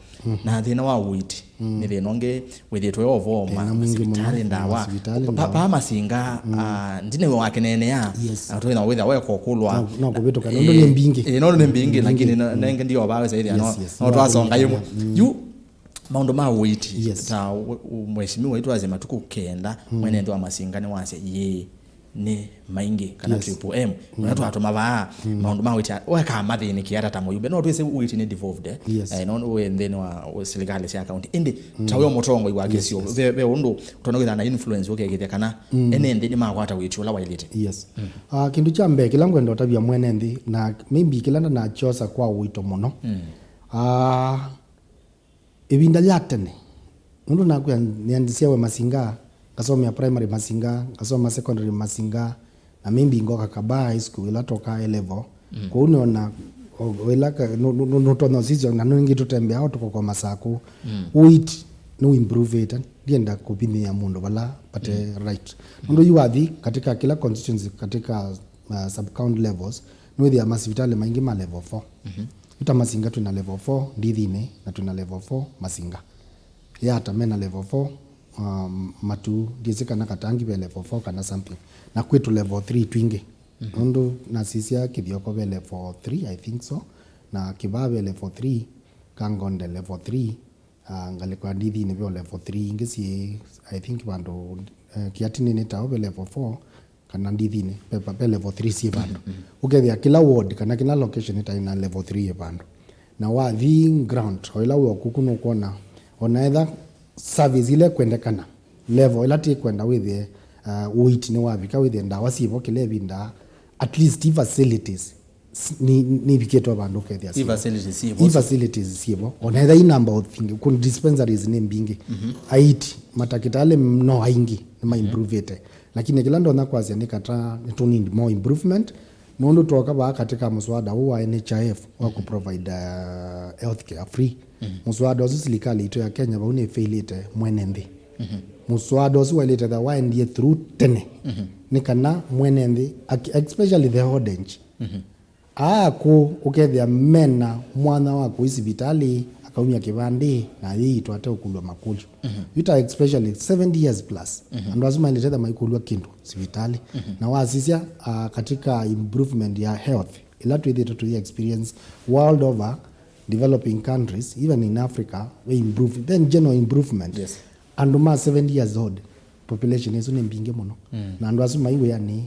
Na thĩna wa ũiiti nĩ thĩna ũngĩ wĩthĩtwe ovo. Thĩna mwingĩ mũno. Sivitalĩ, ndawa. Sivitalĩ, ndawa. Paa Masinga, ah, ndine wakeneenea. Yes. Ah, twĩna wĩtha wekũkũlwa. No, no kũvĩtũka, nũndũ nĩ mbingĩ. Eh, nũndũ nĩ mbingĩ, lakini nenge ndio vaweza ĩthĩa no, yes, no twasonga ĩmwe. Yu maũndũ ma ũiiti, yes, ta mheshimiwa waitũ asya matukũ kenda, mwene nthĩ wa Masinga nĩwasya yĩĩ nĩ maingĩ, kana triple M. Ũla twatũma vaa, maũndũ ma ũiiti, weka mathĩnĩkĩa ata ta mũyumbe. No twĩsĩ ũiiti nĩ devolved, eh? Yes. Eh, no wĩ nthĩnĩ wa, wa silikalĩ sya kaunti. Ĩndĩ, ta wĩ mũtongoi wa kĩsio, ve, ve ũndũ ũtonya kwĩthĩwa na influence ũkekĩthya kana ene nthĩ nĩmakwata ũiiti ũla waĩlĩte. Yes. Ah, kĩndũ kya mbee kĩla ngwenda ũtavya mwene nthĩ, na maybe kĩla ndanakyosa kwa ũito mũno. Ah, ĩvinda ya tene, nũndũ nakwĩa nĩandĩsyawe Masinga, ngasomea primary Masinga, ngasoma secondary Masinga, na maybe ngoka Kabaa High School ĩla toka A level. Kwoou nĩona, o, o ĩla ka-, nũ-, nũ-, nũ-, nũtonya ũsisya, na nũingĩ tũtembea o tũkoko Masaku. Ũiiti nĩũimproveĩte, ndienda kũvinyĩĩa mũndũ vala vate right. Nũndũ yu wathi katika kila constituency, katika, uh, sub-county levels, nĩwĩthĩa masivitalĩ maingĩ ma level four. Yu ta Masinga twĩ na level four Ndithinĩ, na twĩ na level four Masinga. Yata me na level four, um, Matu, ndiĩsĩ kana Katangi ve level four kana something. Na kwĩ tũ level three twingĩ. Nũndũ nasisya Kĩthioko ve level three, I think so. Na Kĩvaa ve level three, Kangonde level three, ah, ngalĩko ya Ndithinĩ ve o level three ingĩ syĩ, I think, vandũ, eh, Kĩatinĩ nĩ tao ve level four, kana Ndithinĩ, ve, ve level three syĩ vandũ. Ũkethĩa kĩla ward kana kĩla location ĩtaĩ na level three yĩ vandũ. Na wathi ground, o ĩla wĩ o kuku nũkwona, ona etha service ila ĩkwendekana, level ĩla tĩkwenda wĩthĩe, uh, ũiiti nĩwavika, wĩthĩe ndawa syĩvo kĩla ĩvinda, at least i facilities s-, ni, nivikĩtwe vandũ ũkethĩa syĩvo. I facilities syĩvo. I facilities syĩvo. Ona etha i number of things, kũ dispensaries nĩ mbingĩ. Aiti, matakĩtalĩ no aingĩ, nĩma improvĩte. Lakini kĩla ndonya kwasya nĩ kata nĩ tũ need more improvement, nũndũ twoka vaa katika mũswada ũũ wa N H I F wa kũ provide, uh, healthcare free. Mũswada ũsu silikalĩ itũ ya Kenya vau nĩ failĩte mwene nthĩ. Mũswada ũsu waĩlĩte tha waendie through tene. Nĩ kana mwene nthĩ, aki-, especially the old age, aa akũũ ũkethĩa mena mwanya wa kũi sivitalĩ, akaumya kĩvandĩ, na ayĩitwa ateũkũlw'a makũlyo. Yu ta especially seventy years plus. Andũ asu maendete tha maikũlw'a kĩndũ sivitalĩ. Na wasisya, ah, katika improvement ya health, ĩla twĩthĩtwe tũi experience world over, developing countries, even in Africa, we improve, then general improvement. Yes. Andũ ma seventy years old, population ĩsu nĩ mbingĩ mũno. Mm. Na andũ asu mai wĩanĩ,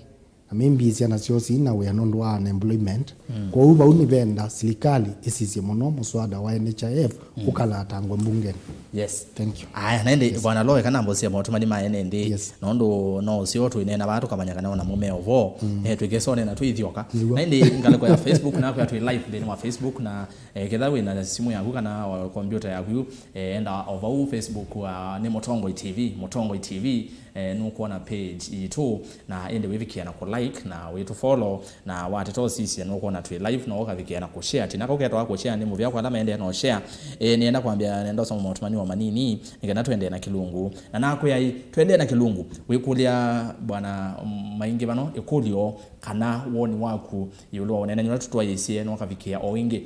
na maybe syana syoo sina wĩa nũndũ wa unemployment. Mm. Kwoou vau nĩvenda silikalĩ ĩsisye mũno mũswada wa N H I F, mm, ũkalatangwe mbungeni. Yes. Thank you. Aya, na ĩndĩ, yes, Bwana Loe, kana mbosi ya maũtũmani ma ene nthĩ, yes, nũndũ no ũseo twĩneena vaa tũkamanya kana ona mũmea ũvoo. Mm. Eh, twĩkesone na twĩithyoka. Nĩw'o. Na ĩndĩ ngalĩko ya Facebook, nakwĩa twĩ live nthĩnĩ wa Facebook, na eh, ketha wĩ na simũ yaku kana o kompyũta yaku, eh, enda o vau Facebook, ah, nĩ Mũtongoi T V, Mũtongoi T V, eh, nũkwona page itũ, na ĩndĩ wĩvikĩa na kũ like na wĩtũ follow, na wateta ũsisya nũkwona twĩ live, no ũkavikĩa na kũ share. Tina kau ketwa kũ share nĩ mũvea kwa ala maendee no share. Eh, nĩenda kwambĩa nenda ũsoma maũtũmani o manini nĩ kana tũendee na kĩlungu. Na nakwĩa ĩ, tũendee na kĩlungu, wĩkũlya Bwana Maingi vano ĩkũlyo kana woni waku ĩũlũ wa ũneenany'a ũla tũtwaĩĩsye no ũkavikĩa o ĩngĩ.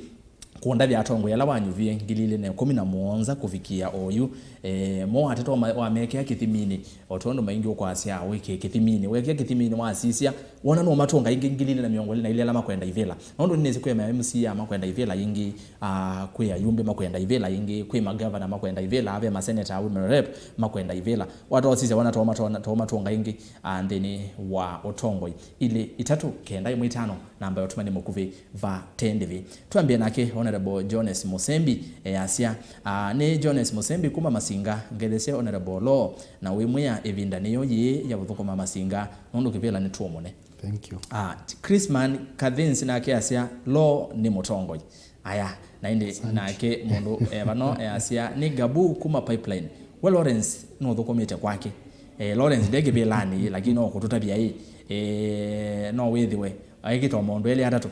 Kũndavya atongoi ala wanyuvie ngili ilĩ na ĩkũmi na mũonza kũvikĩa oyu, eh, mo wateta wama-, wamekĩa kĩthiminĩ, o tondũ Maingi ũkwasya wĩkĩe kĩthiminĩ. Wekĩa kĩthiminĩ wasisya, wona no matũnga ĩngĩ ngili ilĩ na mĩongo ĩlĩ na ilĩ ala makwenda ivĩla. Nũndũ nĩnĩsĩ kwĩ ma M C A makwenda ivĩla ĩngĩ, ah, kwĩ ayumbe makwenda ivĩla ĩngĩ, kwĩ magavana makwenda ivĩla, ve maseneta, women rep makwenda ivĩla. Watosisya wona to matona-, to matũnga ĩngĩ, ah, nthĩnĩ wa ũtongoi. Ilĩ, itatũ, kenda, ĩmwe, itano, namba ya ũtũmani mũkuvĩ va tendĩvĩ. Twambie nake Honorable Jones Musembi, easya, ah, nĩ Jones Musembi kuma Masinga, ngethesye Honorable Law, na wĩmwĩa ĩvinda nĩyo yĩĩ ya kũthũkũma Masinga, nũndũ kĩvĩla nĩ twũmũne. Thank you. Ah, Chrisman Kathins nake asya, Law nĩ mũtongoi. Aya, na ĩndĩ nake mũndũ, eh, vano, easya, nĩ Gabu kuma Pipeline. We Lawrence, nũthũkũmĩte kwake. Eh, Lawrence nde kĩvĩlanĩ, lakini no kũtũtavya ĩ, eh, no wĩthĩwe aĩkĩte o maũndũ elĩ atatũ.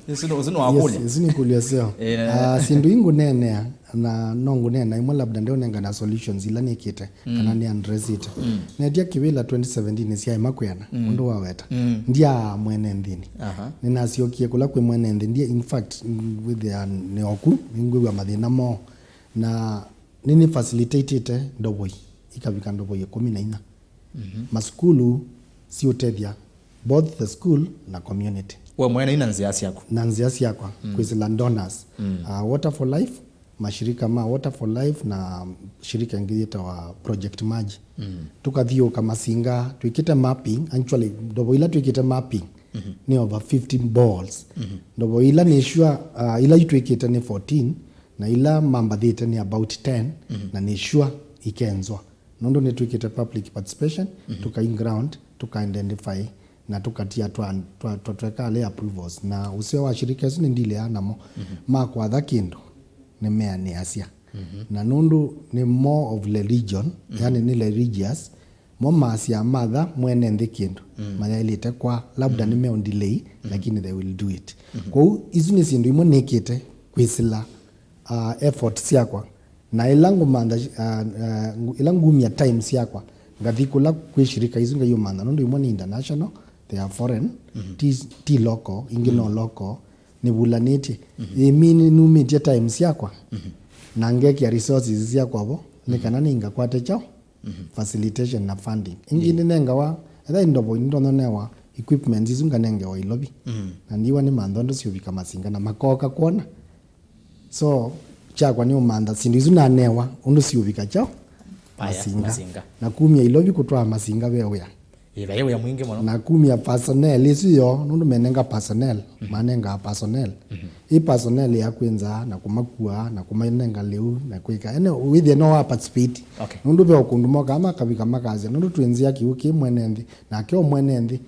Ũsu nĩ, ũsu nĩ wakũlya. Yes, ũsu nĩ kũlya seo. Eh, ah, syĩndũ ingũneenea, na no ngũneena imwe labda ndeũnengana solutions ila nĩkĩte, mm, kana nĩ addressĩte. Mm. Netya kĩvĩla twenty seventeen syaĩ makwĩana, mm, ũndũ waweta. Mm. Ndia mwene nthĩnĩ. Aha. Nĩnasyokie kũla kwĩ mwene nthĩ. Ndia, in fact, wĩthĩa nĩ oku, nĩngwĩw'a mathĩna moo. Na nĩnĩ facilitatĩte ndovoi ikavika ndovoi ĩkũmi na inya. Mhm. Masukulu siũtethya both the school na community. We mwene ina nzĩa syaku? Na nzĩa syakwa, mm, kwĩsĩla donors. Mm. Uh, Water for Life, mashirika ma Water for Life na shirika ĩngĩ yĩtawa Project Maji. Mm. Tũkathiũũka Masinga, twĩkĩte mapping, actually, ndovoi ila twĩkĩte mapping, mhm, nĩ over fifty balls. Mhm. Ndovoi ila nĩ sure, uh, ila itwĩkĩte nĩ fourteen, na ila mambathĩte nĩ about ten, mhm, na nĩ sure ikenzwa. Nũndũ nĩtwĩkĩte public participation, mhm, tũkai ground, tũka identify, na tũkatia twa, twa, twa, tweka lay approvals. Na ũseo wa shirika ĩsu nĩndileaa namo, mhm, makwatha kĩndũ, nĩmeanĩasya. Mhm. Na nũndũ nĩ more of religion, mhm, yani nĩ religious, mo masya matha mwene nthĩ kĩndũ, mm, mayaĩlĩte kwa, labda, mm, nĩmeũdelay, mm, lakini they will do it. Mhm. Kwoou, isu nĩ syĩndũ imwe nĩkĩte kwĩsĩla, uh, effort syakwa. Na ĩla ngũmantha, uh, uh, ngu-, ĩla ngumya time syakwa, ngathi kũla kwĩ shirika isu ngaiũmantha, nũndũ imwe nĩ international, they are foreign, mhm, ti, ti local, ingĩ no, mm, local, nĩvulanĩtye. Mhm. Ĩĩ, mi nĩnumĩtye time syakwa, mhm, na ngekĩa resources syakwa vo, nĩ, mhm, kana nĩngakwate kyaũ, mhm, facilitation na funding. Ingĩ, yeah, nĩnengawa, etha ndovo nĩndonyonewa equipments isu nganengewa Ilovi. Mhm. Na ndiwa nĩ mantha ũndũ siũvika Masinga na makoka kwona. So, kyakwa nĩ ũmantha syĩndũ isu nanewa ũndũ siũvika kyaũ? Aya, Masinga. Masinga. Na kumya Ilovi kũtwaa Masinga ve wĩa. Ĩĩ, ve wĩa mwingĩ mũno. Na kumya personnel ĩsu yo, nũndũ menenga personnel, mhm, manengaa personnel. Mhm. Ĩ personnel ya kwĩnza na kũmakua, na kũmanenga lĩu, na kwĩka. Ene, wĩthĩe no wa participate. Okay. Nũndũ ve o kũndũ mokaa makavika makasya, nũndũ twĩ nzĩa kĩu kĩ mwene nthĩ, nake o mwene nthĩ,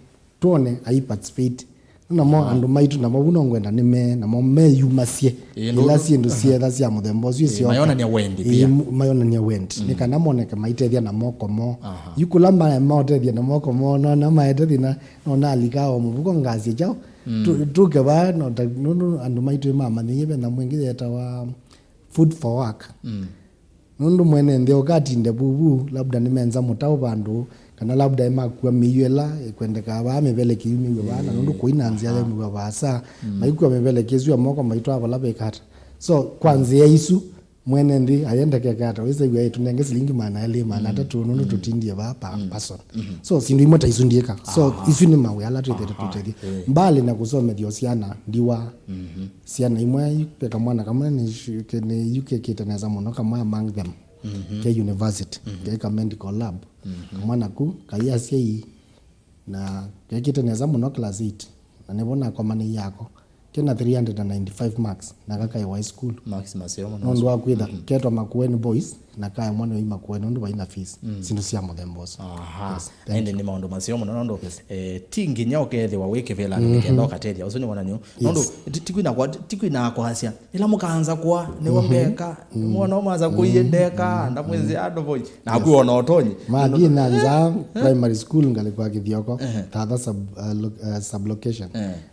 twone ai participate. Namo, ah, andũ maitũ namo vu no ngwenda nĩme, namo meyumasye. Ĩĩ, ĩla ndũ-, syĩndũ, aha, syetha sya mũthemba ũsu, ĩĩ, syoka, mayonania wendi, ĩĩ, pia. M-, mayonania wendi. Mm. Nĩ kana moneke maitethya na moko moo. Aha. Yu kũla ma-, maũtethya na moko moo, nona maete thĩna, nona alika o mũvuko ngasya kyaũ. Mm. Tu-, tuke vaa, no ta, nũndũ andũ maitũ mamanyie ve nyamũ ĩngĩ yetawa food for work. Mm. Nũndũ mwene nthĩ ũkatinde vuvu, labda nĩmenza mũtaũ vandũ, kana labda ĩmakua mĩio ĩla ĩkwendekaa vaa, mĩvele kĩu mĩw'e vaa, na nũndũ kũi na nzĩa, aha, ya mĩw'a vaasa, mm, maikua mĩvele kĩsu ya moko maitwaa vala vekata. So, kwa, mm, nzĩa isu, Mwene nthĩ ayendekeka ata wĩsew'a ĩtũnenge silingi maana elĩ, maana atatũ, nũndũ tũtindie vaa pa person. So syĩndũ imwe ta isu ndiĩka. So isu nĩ mawĩa ala twĩthĩte twĩtethie. Mbali na kũsomethya syana ndiwa, syana imwe, ve kamwana kamwe nĩ, nĩ yu kekĩte nesa mũno, kamwe among them ke university, ke ka medical lab. Kamwana ku kai asyai na kekĩte nesa mũno class eight, na nĩvo nakomanĩie ako kena three hundred and ninety-five marks, na kakaĩwa high school. Marks maseo mũno. Nũndũ wa kwĩtha ketwa Makueni Boys, na kaemwa nĩ Makueni nũndũ vaina fees. Syĩndũ sya mũthemba ũsu. Aha. Yes, thank you. Ĩndĩ nĩ maũndũ maseo mũno nũndũ, eh, ti nginya ũkethĩwa wĩ kĩvĩlanĩ nĩkenda ũkatethya. Ũsu nĩ wonany'o. Nũndũ ti- tikwina kwa- tikwina kwasya ĩla mũkaanza kwa nĩwe mbeka, mwana ũmaza kũie ndeka, ndamwĩsĩ andũ voi. Naku ona ũtonyi. Mathi na nza primary school ngalĩko ya Kĩthioko, Tatha sub, uh, lo- uh, sublocation.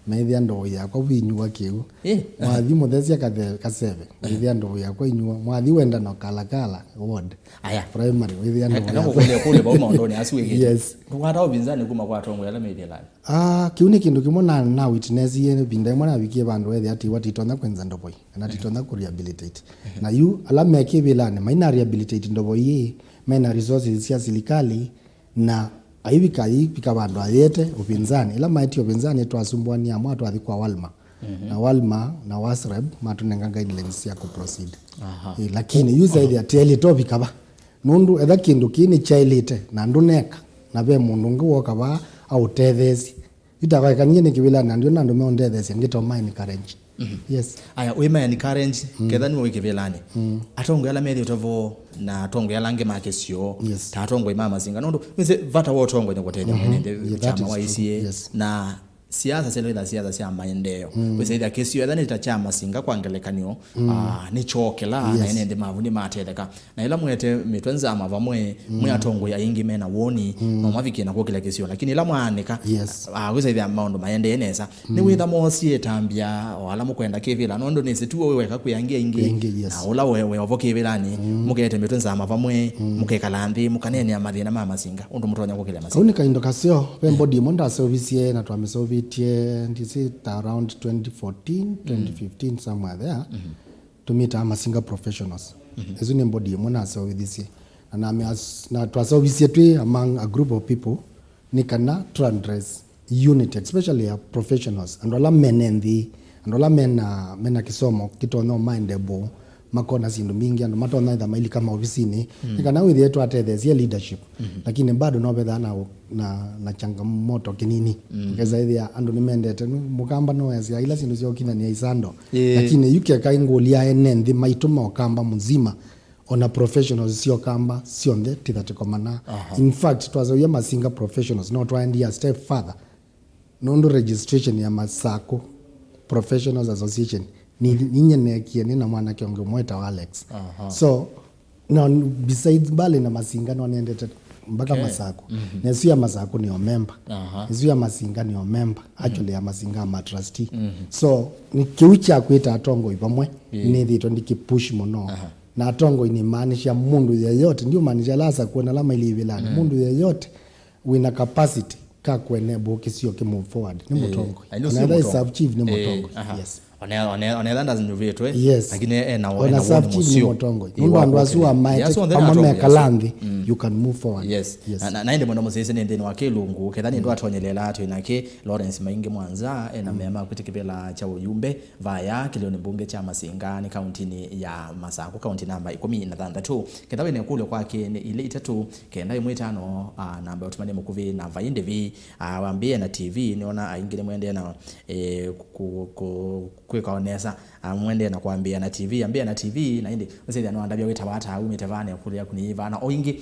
Methĩa ndoo yakwa vinyuwa kĩu. Eh. Mwathi mũthesya kathe- kaseve. Methĩa ndoo yakwa inyuwa. Mwathi wenda no kalakala ward. Aya. Primary, wethĩa ndoo yakwa. Kana kũkũlya kũlya vau maũndũnĩ asu wĩkĩte. Yes. Ndũkwata ũvinzani kuma kwa atongoi ala me ivĩlanĩ. Ah, kĩu nĩ kĩndũ kĩmwe na, na witnessie ĩvinda ĩmwe navikie vandũ ethĩa ati watitonya kwenza ndovoi, kana titonya kũ rehabilitate. Na yu ala me kĩvĩlanĩ maina rehabilitate ndovoi ĩĩ, mena resources sya silikalĩ, na aivika aivika vandũ ayĩte ũvinzani. Ĩla maetie ũvinzani twasumbũania amwe twathi kwa Walma. Na Walma na Wasreb matũnenga guidelines sya kũ proceed. Aha. Eh, lakini yu saithia tielite ovika va. Nũndũ etha kĩndũ kĩĩ nĩkyaĩlĩte na ndũneka, na ve mũndũ ũngĩ woka vaa aũtetheesye. Yu takwaĩkanie nĩ kĩvĩlanĩ na ndiona andũ meũndetheesya ngĩtoma encourage. Yes. Aya, wĩ ma encourage, ketha nĩwe wĩ kĩvĩlanĩ. Atongoi ala methĩĩtwe vo na atongoi ala angĩ ma kĩsio, yes, ta atongoi ma Masinga. Nũndũ wĩsĩ vata wa ũtongoi nĩ kũtethya mwene nthĩ, yeah, that is true. Yes. Na siasa syĩla ila siasa sya maendeeo. Wĩsĩthya kĩsio etha nĩ ta kya Masinga kwa ngelekany'o, ah, nĩkyookĩla, na ene nthĩ mavu nĩmatetheka. Na ĩla mwete mĩtwe nzama vamwe, mwĩ atongoi aingĩ mena woni, no mavikie na kũkĩla kĩsio. Lakini ĩla mwaanĩka, ah, wĩsĩthya maũndũ maendee nesa. Nĩwĩtha moosie ĩtambya o ala mũkwenda kĩvĩla, nũndũ nĩsĩ tu we weka kwĩ angĩ aingĩ, na ũla we, we ovo kĩvĩlanĩ, mũkete mĩtwe nzama vamwe, mũkekala nthĩ, mũkaneenea mathĩna ma Masinga, ũndũ mũtonya kũkĩlya Masinga. Kau nĩ kaindo kaseo, ve mbodi ĩmwe ndaseũvisye na twamĩseũvĩtye, ndisĩ ta around twenty fourteen, twenty fifteen, somewhere there. Tũmĩtaa Masinga Professionals. Ĩsu nĩ mbodi ĩmwe naseũvithisye. Na, na, na twaseũvisye twĩ among a group of people, nĩ kana tũ address unity, especially ya professionals, andũ ala mene nthĩ, andũ ala mena, mena kĩsomo kĩtonya ũmaende mbũũ, makona syĩndũ mbingĩ, andũ matonya ĩtha mailika maovisinĩ. Nĩ kana wĩthĩe twatetheesya leadership, lakini bado no vethaa na, na, na changamoto kĩnini. Ũkesa ĩthĩa andũ nĩmendete, nũ- mũkamba no esya ila syĩndũ sya ũkinyanĩa isando. Lakini yu keka ĩngũlya ene nthĩ maitũ ma ũkamba mũzima, ona professionals sya ũkamba syonthe ti thirty komana. In fact, twaseũvya Masinga Professionals, no twaendie a step further. Nũndũ registration ya Masakũ Professionals Association, ni- ninyeneekie nĩ na mwanake ũngĩ ũmwe wĩtawa Alex. So, no, besides Mbale na Masinga, no nĩendete mpaka Masakũ. Na ĩsu ya Masakũ nĩ o member. Ĩsu ya Masinga nĩ o member. Actually, ya Masinga ama trustee. So, nĩ kĩu kya kwĩta atongoi vamwe, nĩthĩtwe ndĩkĩpush mũno. Na atongoi nĩmaanisha mũndũ yeyote, ndiũmaanisha ala Asakũ na ala mailĩ ivĩlanĩ, mũndũ yeyote wĩna capacity ka kũenable kĩsio kĩ move forward nĩ mũtongoi. Na nĩ ũsu. Ona ethwa sub chief nĩ mũtongoi. Yes. Onetha ndanyuvĩtwe, yes, lakini ena, ona ena sub chief nĩ mũtongoi. Nũndũ andũ asu wamaete amwe mekala nthĩ, you can move forward. Yes. Na, na, na ĩndĩ mwenda mũsyaĩĩsya nĩ nthĩnĩ wa kĩlungu, ketha nĩ ndwatonyelela twĩ nake Lawrence Maingi Mwanza, ena mea ma kwĩtĩkĩvĩla kya ũyumbe vaya kĩlĩonĩ mbunge kya Masinga nĩ kauntinĩ ya Masakũ, kaunti namba ĩkũmi na thanthatũ. Ketha wĩna ĩkũlyo kwake nĩ ilĩ itatũ, kenda ĩmwe ĩtano, ah, namba ya ũtũmani mũkuvĩ, namba ĩndĩ vi, ah, wambĩĩa na T V, nĩona aingĩ nĩmwendee na, eh, ku- ku- kwĩka o nesa, ah, mwendee na kwambĩĩa na T V, ambĩĩa na T V, na ĩndĩ ũsĩthĩa nĩwandavya wĩta vata, umĩte vana, ĩkũlyo yaku nĩ yĩvana, o ingĩ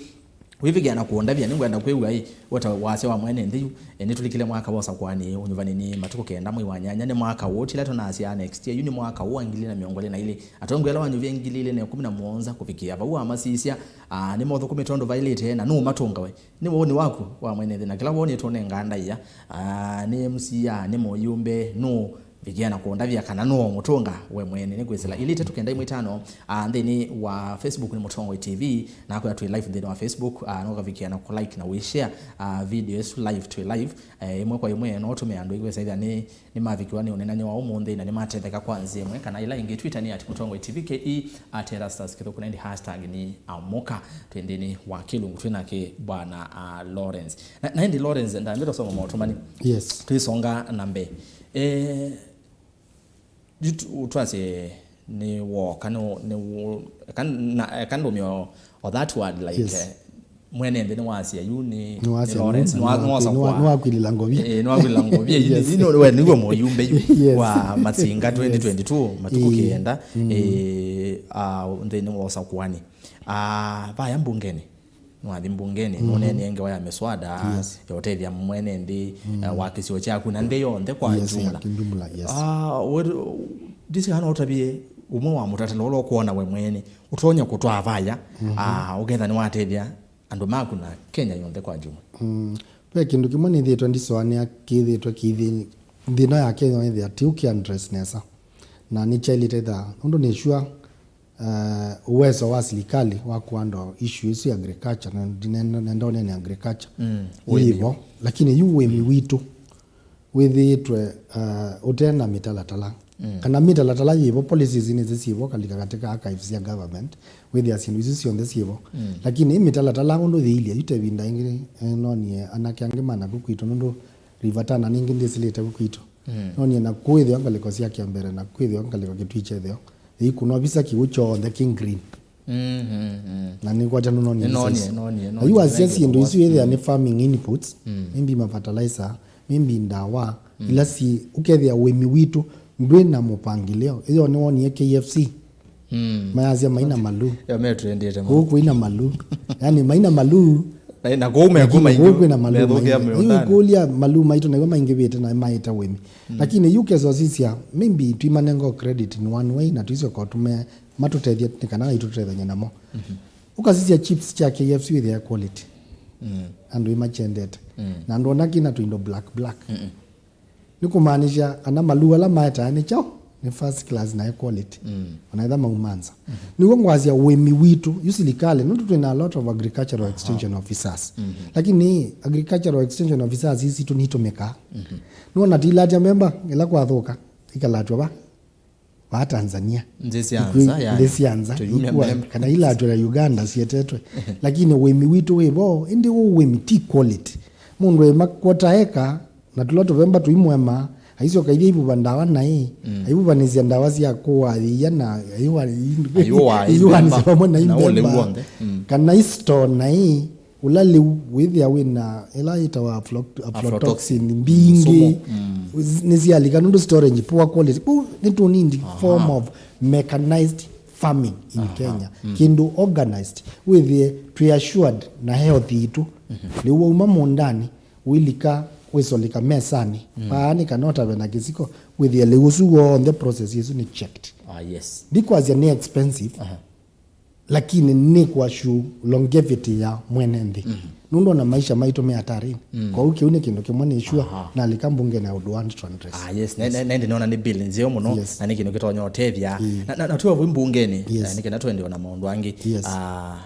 wĩvĩkĩa na kũndavya, nĩngwenda kwĩw'a ĩ, weta wasya wa mwene nthĩ yu, e, nĩtũlikile mwaka wa ũsakũani, ũnyuvani nĩ matukũ kenda mwei wa nyanya, nĩ mwaka ũũ, tila tũnasya next year, yu nĩ mwaka ũũ wa ngili ilĩ na mĩongo ĩlĩ na ilĩ. Atongoi ala wanyuvie ngili ilĩ na ĩkũmi na mũonza kũvikĩa vau wamasisya, a, nĩmaũthũkũmĩte ũndũ vaĩlĩte, na nũũmatũnga we? Nĩ woni waku wa mwene nthĩ, na kĩla woni tũnengaa ndaĩa, a, nĩ M C A, nĩ mũyumbe, nũ Vikia na kũndavya kana nũũ mũtũnga we mwene. Nĩ kwĩsĩla ilĩ itatũ kenda ĩmwe itano, ah, nthĩnĩ wa Facebook nĩ Mũtongoi T V, na kwĩa twĩ live nthĩnĩ wa Facebook, ah, no kavikia na kũ like na wĩ share, ah, video ĩsu live, twĩ live, eh, ĩmwe kwa ĩmwe, no ũtũme andũ aingĩ wesa ĩthĩa nĩ, nĩ mavikiwa nĩ ũnenani wa ũmũnthĩ na nĩ matetheka kwa nzĩa ĩmwe kana ĩla ĩngĩ. Twitter nĩ at Mũtongoi T V K E, at Erastus Kĩthũku, na ĩndĩ hashtag nĩ amũka. Twĩ nthĩnĩ wa kĩlungu twĩ nake bwana, ah, Lawrence. Na, na ĩndĩ Lawrence, ndambĩta ũsoma maũtũmani. Yes. Twĩsonga na mbee. Eh, Yu tu-, twasye nĩ woka, nĩ, nĩ wo-, eka na-, eka ndũmĩe o, o that word, like, Yes. eh, mwene nthĩ nĩwasya yu nĩ, Nĩwasya nĩ Lawrence, nĩ-, nĩwa-, nĩwa-, nĩwasakwa. Nĩwa-, nĩwakwilila ngovi. Eh, nĩwakwilila ngovi. Yu, Yes. yu, yu, we nĩwe mũyumbe yu Yes. wa Masinga Yes. twenty twenty-two, matukũ Ĩĩ. kenda, Mm. eh, ah, nthĩnĩ wa ũsakuani. Ah, vaya mbungenĩ. Nwathi mbungenĩ, Mhm. nũneenie ngewa ya miswada Yes. ya ũtethya mwene nthĩ, Mm. eh, wa kĩsio kyaku na nthĩ yonthe kwa Yes, jumla. ya kijumla, yes. Ah, we-, ndisi kana ũtavie ũmwe wa mũtatala ũla ũkwona we mwene ũtonya kũtwaa vaya, Mhm. ah, ũketha nĩwatethya andũ maku na Kenya yonthe kwa jumla. Mm. Ve kĩndũ kĩmwe nĩthĩĩtwe ndisoanĩa kĩthĩĩtwe kĩthi-, thĩna ya Kenya ĩthĩa ti ũkĩ address nesa. Na nĩkyaĩlĩte thaa, nũndũ nĩ sure eh, uwezo wa silikali wa kũandle issue isu ya agriculture, na ndi-, nenda, nenda ũnene agriculture, Mm, ũĩmi. Yĩvo, lakini yu ũĩmi witũ wĩthĩĩtwe, eh, ũte na mĩtalatala. Mm. Kana mĩtalatala yĩvo, policies nĩsĩ syĩvo kalika katika archives ya government, wĩthĩa syĩndũ isu syonthe syĩvo. Mm. Lakini ĩ mĩtalatala ũndũ yĩilye, yu te ĩvinda ĩngĩ, eh, nonie anake angĩ ma naku kwitũ, nũndũ River Tana ningĩ ndĩsĩlĩte ku kwitũ. Mm. Nonie na kwĩthĩwa ngalĩko sya kĩambere na kwĩthĩwa ngalĩko kĩtui kyethĩo. Ĩikũnwa visa kĩw'ũ kyonthe kĩ green. Mm, mm, mm. Na nĩkwatya nũnonie Nĩnonie, visa isu. Nonie, Na nonie, yu wasya nonie syĩndũ isu kwasya. Ĩthĩa nĩ farming inputs, Mm. maybe mafertilizer, maybe ndawa, Mm. ila si ũkethĩa ũĩmi witũ ndwĩ na mũpangĩlĩo. Ĩyo nĩwonie K F C. Mm. Mayasya maina malu. Yo, me trendete Kũu mũno. Kwĩna malu. Yani maina malu. Na, na kũu me Lakini kũma kũu ingĩ, kwĩna malu methũkĩa maingĩ. Yu mĩũndanĩ. Kũlya malu maitũ nayo maingĩvĩte na maĩte ũĩmi. Mm. Lakini yu kesosisya, maybe twimanengo credit in one way na tũicoka tũme matũtethye nĩ kana naitũ tũtethany'e namo. Mhm. Ũkasisya chips kya K F C wĩthĩa quality. Mm. Andũ ĩmachendete. Mm. Na ndona kĩna tũindo black black. Mm-mm. Nĩ kũmaanisha kana malu ala maetaa nĩ kyaũ? Nĩ first class na e quality. Mm. Ona etha maumanza. Mm-hmm. Nĩw'o ngwasya ũĩmi witũ, yu silikalĩ, nũndũ twĩ na a lot of agricultural Aha. extension officers. Mm-hmm. Lakini agricultural extension officers isi sitũ nitũmĩkaa. Mm-hmm. Nĩwona tilatya memba, ĩla kwathũka, ikalatw'a va? Va Tanzania. Nthĩ sya Ikwi-, nza, yani. Nthĩ sya nza, Tũyumya ikua, memba. Kana ilatw'ĩla Uganda sietetwe. Lakini ũĩmi witũ wĩ vo, ĩndĩ ũũ ũĩmi ti quality. Mũndũ ĩma kwota eka, na tũla tũvemba tũimwema, aisyoka ithya aivuva ndawa naĩ, Mm. aivuvanĩsya ndawa sya kũathĩia na aiwa-, Aiũa aiũanĩsya ithemba, vamwe na na ũlĩu ithemba, w'onthe. Mm. Kana istore naĩ, ũla lĩu wĩthĩa wĩ na ĩla yĩtawa aflo-, aflatoxin Aflatoxin. Mbingĩ. Sumu. Mm. Nĩsyalika nũndũ storage poor quality. Kũu nĩtũnindi Aha. form of mechanized farming in Aha. Kenya. Mm. Kĩndũ organized. Wĩthĩe twĩ assured na health yitũ. Mhm. Lĩu wauma mũũndanĩ, ũilika, wĩsolika mesanĩ. Mm. Paanĩ kana ũtave na kĩsiko, wĩthĩe lĩu ũsu w'onthe process ĩsu nĩ checked. Ah, yes. Ndikwasya nĩ expensive, Aha. lakini nĩ kũassure longevity ya mwene nthĩ. Mhm. Nũndũ ona maisha maitũ me hatarini. Mm. Kwoou kĩu nĩ kĩndũ kĩmwe nĩ sure Aha. nalika mbunge na ũndũ want to address. Ah, yes. Na, na, na ĩndĩ nĩona nĩ bill nzeo mũno, Yes. na nĩ kĩndũ kĩtonya ũtethya. Mm. Na, na, na tuwe vwi mbungeni, Yes. na nĩ kenda twende ona maũndũ angĩ. Yes. Ah,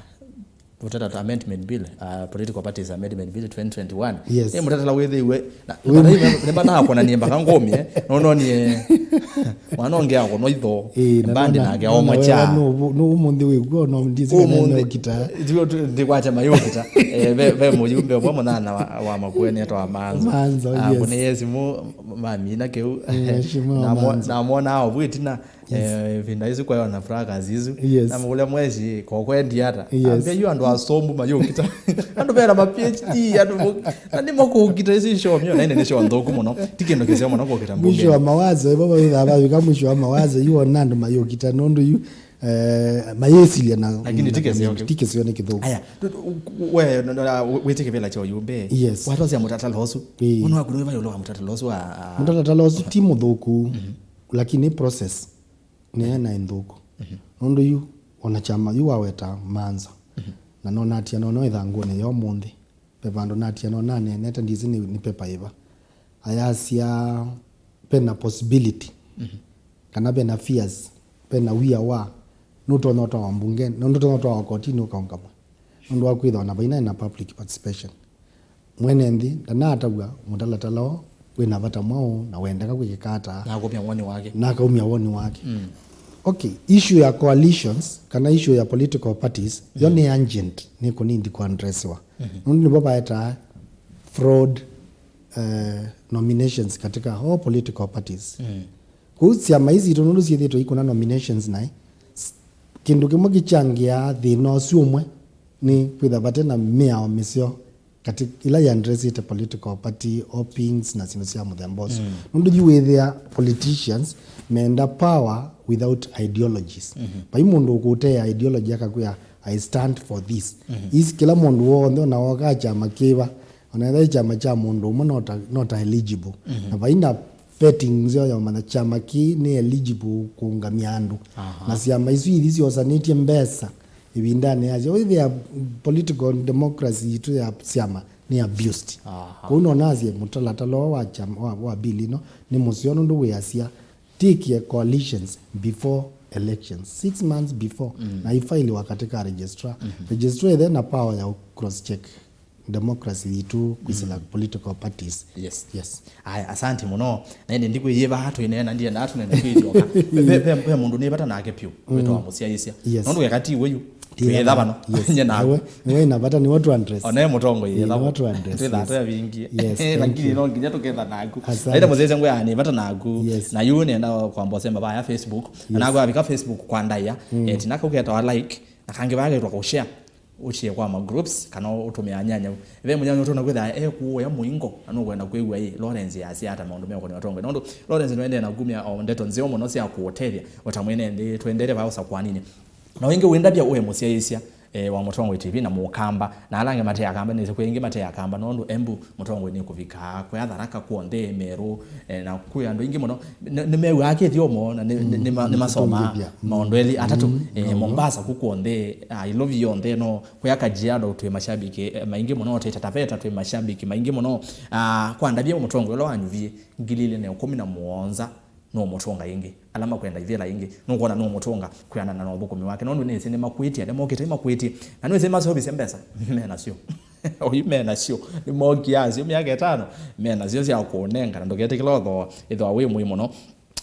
Mũtalatala amendment bill, uh, political parties amendment bill twenty twenty-one. Yes. Nĩ mũtalatala wĩthĩiwe, na, Wĩ- nĩmataga kuonania mpaka ngũmie, nononie, mwana ũngĩ akonwa itho, Ĩĩ, na mbandi nona, nake nona aomwa wewe cha. No, no, ũmũnthĩ wĩkw'o, no, ndisi kana Ũmũnthĩ, nokita. Ndikwate mayũkita. Eh, ve, ve mũyumbe ũmwe mũnana wa, wa Makueni etwa Manzo. Manzo, Ah, yes. Kũnĩie simũ mamina kĩu. Eh, Mheshimiwa Namo-, Manzo. Namwona aovwĩtina. Yes. Eh, ĩvinda ĩsu kwaĩ ona fracas isu. Yes. Namũkũlya mwesi, kokwendi ata? Yes. Ambĩa yu andũ asombu mayũkita. Andũ mena ma P H D, andũ mo-, na nĩmo kũkita isu ishomio. Na ĩndĩ nĩ syo nthũku mũno. Ti kĩndũ kĩseo mũno kũkita Mwisho wa mbungeni. Mawazo, ĩvo vawĩthaa vavika mwisho wa mawazo, yu ona andũ mayũkita, nũndũ yu, eh, mayĩsilya na, Lakini na, ti kĩseo kĩu. Ti kĩseo nĩ kĩthũku. Aya, tu-, tu-, we, no, no, wĩtĩ kĩvĩla kya ũyũmbe. Yes. Watosya mũtalatala ũsu. Ĩĩ. Mũno waku nĩ wĩva ĩũlũ wa mũtalatala ũsu wa, a- Mũtalatala ũsu ti mũthũku. Mhm. Lakini process nĩyo naĩ nthũku. Mhm. Nũndũ yu, ona kyama yu waweta Manzo. Mhm. Na nonatia nona ĩthangũnĩ ya ũmũnthĩ. Ve vandũ natia nona aneenete, ndisi nĩ, nĩ pepa ĩva. Ayasya vena possibility, kana vena fears, vena wia wa nũtonya ũtwawa mbunge, na nũtonya ũtwawa kotini ũkaũngamwa. Nũndũ wa kwĩthĩwa na vaina na public participation. Mwene nthĩ ndanaatavw'a mũtalatala ũũ wĩna vata mwaũ na wendeka kwĩkĩka ata. Na akaumya woni wake. Na akaumya woni wake. Mm. Okay, issue ya coalitions kana issue ya political parties, yo nĩ urgent, nĩ kũnindi kũaddressiwa. Mhm. Nũndũ nĩvo vaetaa fraud, eh, nominations katika all political parties. Mm. Kũu syama ici sitũ nũndũ syĩthĩtwe ikũna nominations naĩ, s-, kĩndũ kĩmwe kĩkyangĩaa thĩna ũsu ũmwe nĩ kwĩtha vate na mĩao mĩseo kati ĩla yandresĩte political party opings na syĩndũ sya mũthemba ũsu. Mm. Nũndũ yu wĩthĩa politicians menda power without ideologies. Mhm. Vai mũndũ ũkũtea ideology akakwĩa, "I stand for this." Mhm. Isi kĩla mũndũ w'onthe ona woka kyama kĩva, ona ethĩwa kyama kya mũndũ ũmwe not, not eligible. Mhm. Na vaina vetting nzeo ya ũmanya kyama kĩĩ nĩ eligible kũũngamya andũ. Aha. Na syama isu ithi syosanĩtye mbesa ĩvindanĩ yasyo. Wĩthĩa political democracy yitũ ya syama nĩ abused. Aha. Kwoou nonasye mũtalatala ũũ wa kyama, wa, wa bill ĩno nĩ mũseo nũndũ wĩasya take your coalitions before elections, six months before, mm, na ifailiwa katika registrar. Mhm. Registrar ĩthe na power ya cross check democracy yitũ kwĩsĩla, mm, political parties. Yes. Yes. Aya, asante mũno. Na ĩndĩ ndikwĩyĩva twĩneena, ndiendaa tũnene kwĩtyoka. Ve, ve, ve mũndũ nĩ vata nake pyũ, mm, wĩtawa mũsyaĩĩsya. Yes. Nũndũ keka ti wĩyu, twĩetha vano. Yes. Nye naku. Ewe, ewe na vata nĩwe tũ address. Ona e mũtongoi, ĩĩ, etha nĩwe tũ address, twĩthaa, yes, twevingie. Yes, thank you. Lakini no nginya tũketha naku. Asante. Na ĩndĩ mũsyaĩĩsya ngwĩa nĩ vata naku. Yes. Na yu nenda kwamba ũsemba vaya Facebook. Yes. Na naku avika Facebook kwa ndaĩa. Mm. Eh, tina kau ketawa like. Na kangĩ vaya ketwa kũ share. Ũtie kwa ma groups, kana ũtũmĩa nyanyau. Ve mũnyanya ũtona kwĩtha e kũũya mũingo, na nũkwenda kwĩw'a ĩ, Lawrence yasya ata maũndũ meũkonĩa ũtongoi. Nũndũ Lawrence nũendee na kumya o ndeto nzeo mũno sya kũũtethya, o ta mwene nthĩ, tũendete vaa ũsakwaninĩ. Na wĩngĩ wĩndavya ũe mũsyaĩĩsya, eh, wa Mũtongoi T V na Mũkamba, na ala angĩ mate Akamba, nĩsĩ kwĩ aingĩ mate Akamba, nũndũ Embu Mũtongoi nĩ kũvika, kwĩ Atharaka kw'onthe, Meru, eh, na kwĩ andũ aingĩ mũno, nĩ, nĩmew'aa kĩthyomo, na nĩ, nĩ, nĩma-, nĩmasomaa maũndũ elĩ atatũ, mm, eh, Mombasa ku kw'onthe, ah, Ilovi yonthe, no, kwĩ Kajiado twĩ mashabiki, eh, maingĩ mũno, twĩ Taita Taveta twĩ mashabiki maingĩ mũno, ah, kwa ndavya Mũtongoi ũla wanyuvie ngili ilĩ na ĩkũmi na mũonza, nũũmũtũnga ĩngĩ. Ala makwenda ivĩla ĩngĩ, nũkwona nũũmũtũnga kwĩanana na ũthũkũmi wake. Nũndũ nĩsĩ nĩmakwĩtie, ala mokĩte makwĩtie. Na nĩsĩ maseũvĩsye mbesa, menasyo. Oyu menasyo, nĩmokie asyo myaka ĩtano, menasyo sya kũũnenga, na ndũketĩkĩla ũthooa, ĩthwa wĩ mũĩ mũno.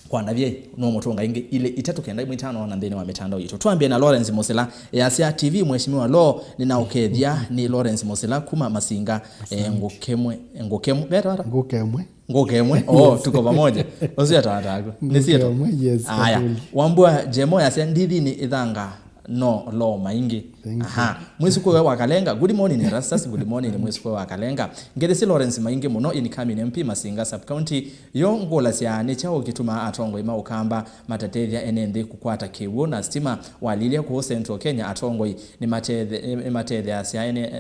Kwa ndavye, nũũmũtũnga ĩngĩ, ilĩ, itatũ, kenda, imwe, itano, ona nthĩnĩ wa mĩtandao yitũ. Twambie na Lawrence Musila, easya, T V Mheshimiwa Law, nĩnaũkethya, nĩ Lawrence Musila kuma Masinga, eh, Ngũkemwe, Ngũkemwe, veta vata? Ngũkemwe. Ngũkemwe. Oh, yes, tuko pamoja. Ũcio atawataku. Nĩ sieto. Ngũkemwe, yes, aya. Katuli. Wambua Jemo yasya ndithini ithanga no lo maingi. Thank you. Aha. Mwĩsukũwe wa Kalenga. Good morning, Erastus. Good morning, mwĩsukũwe wa Kalenga. Ngethesye Lawrence maingi mũno, incoming M P Masinga Sub County. Yo ngũlasya nĩ kyaũ kĩtumaa atongoi ma Ũkamba matatethya ene nthĩ kũkwata kĩw'ũ na stima walilya kũũ Central Kenya? Atongoi nĩmatethe-, nĩmatetheasya ene,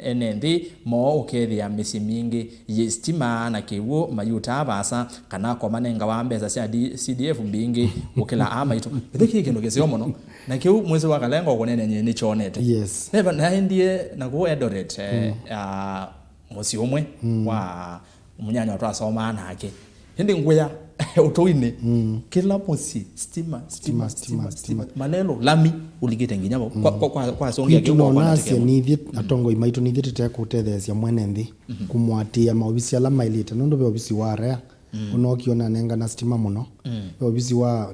ene nthĩ moo ũkethĩa mĩsyĩ mingĩ yĩ stima na kĩw'ũ mayutaa vaasa, kana ko manengawa mbesa sya D-, C D F mbingĩ gũkĩla aa maitũ. Ĩthe kĩĩ kĩndũ kĩseo mũno. Na kĩu mwĩsĩ wa Kalenga ũkũneenany'e nĩkyonete. Yes. Neva naendie na kũu Eldoret, eh, mm, ah, mũsyĩ ũmwe, mm, wa mũnyanya twasomaa nake. Ĩndĩ ngũya ũtũinĩ, mm, kĩla mũsyĩ, stima, stima, stima, stima, stima, stima. Malelo, lami, ũlikĩte nginya vau. Kwa, mm, kwa, kwa, kwa songia kwitũ kĩu kwa nonasye kwanateke nithyĩ, mm, atongoi maitũ nithyĩ tũtekũtetheesya mwene nthĩ, mhm, kũmũatĩĩa maovisi ala maĩlĩte, nũndũ ve ovisi wa REA, mm, ũnookie ũnanengana stima mũno. Mm. Ve ovisi wa,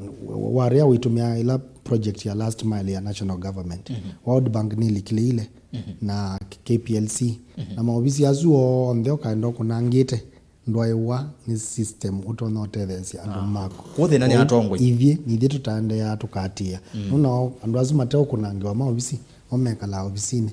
wa REA wĩtũmĩaa ĩla project ya last mile ya national government. Mhm. World Bank nĩlikĩlĩile, mhm, na K P L C. Mhm. Na maovisi asu onthe ũkaenda ũkũnangĩte. Ndwaĩwa nĩ system ũtonya ũtetheesya andũ maku. Kũu thĩna nĩ atongoi. Ithyĩ, ithyĩ tũtaendeea tũkatĩĩa. Mm. Nũna andũ asu mateũkũnangĩwa maovisi, mo mekalaa ovisinĩ.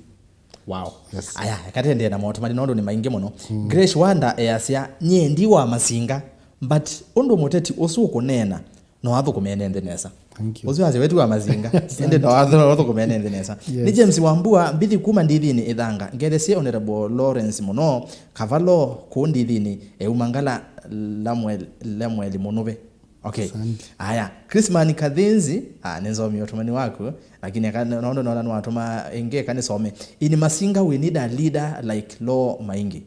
Wow. Yes. Aya, eka tendee na maũtũmani nondũ nĩ maingĩ mũno. Mm. Grace Wanda easya, nyie ndi wa Masinga, but ũndũ mũteti ũsu ũkũneena, no athũkũme ene nthĩ nesa. Thank you. Ũsu asya wetu wa Masinga. Asante. Ĩndĩ no athũ-, athũkũme ene nthĩ nesa. Yes. Nĩ James Wambua, mbithi kuma ndithini ithanga. Ngethesie Honorable Lawrence mũno, Kavalo, kũu ndithini, euma ngala lamwe-, lamweli mũnũve. Okay. Asante. Aya, Chrisman Kathinzi, ah, nĩnzomie ũtũmani waku, lakini eka, nondũ nona nĩwatũma ĩngĩ, eka nĩsome. In Masinga we need a leader like Law Maingi.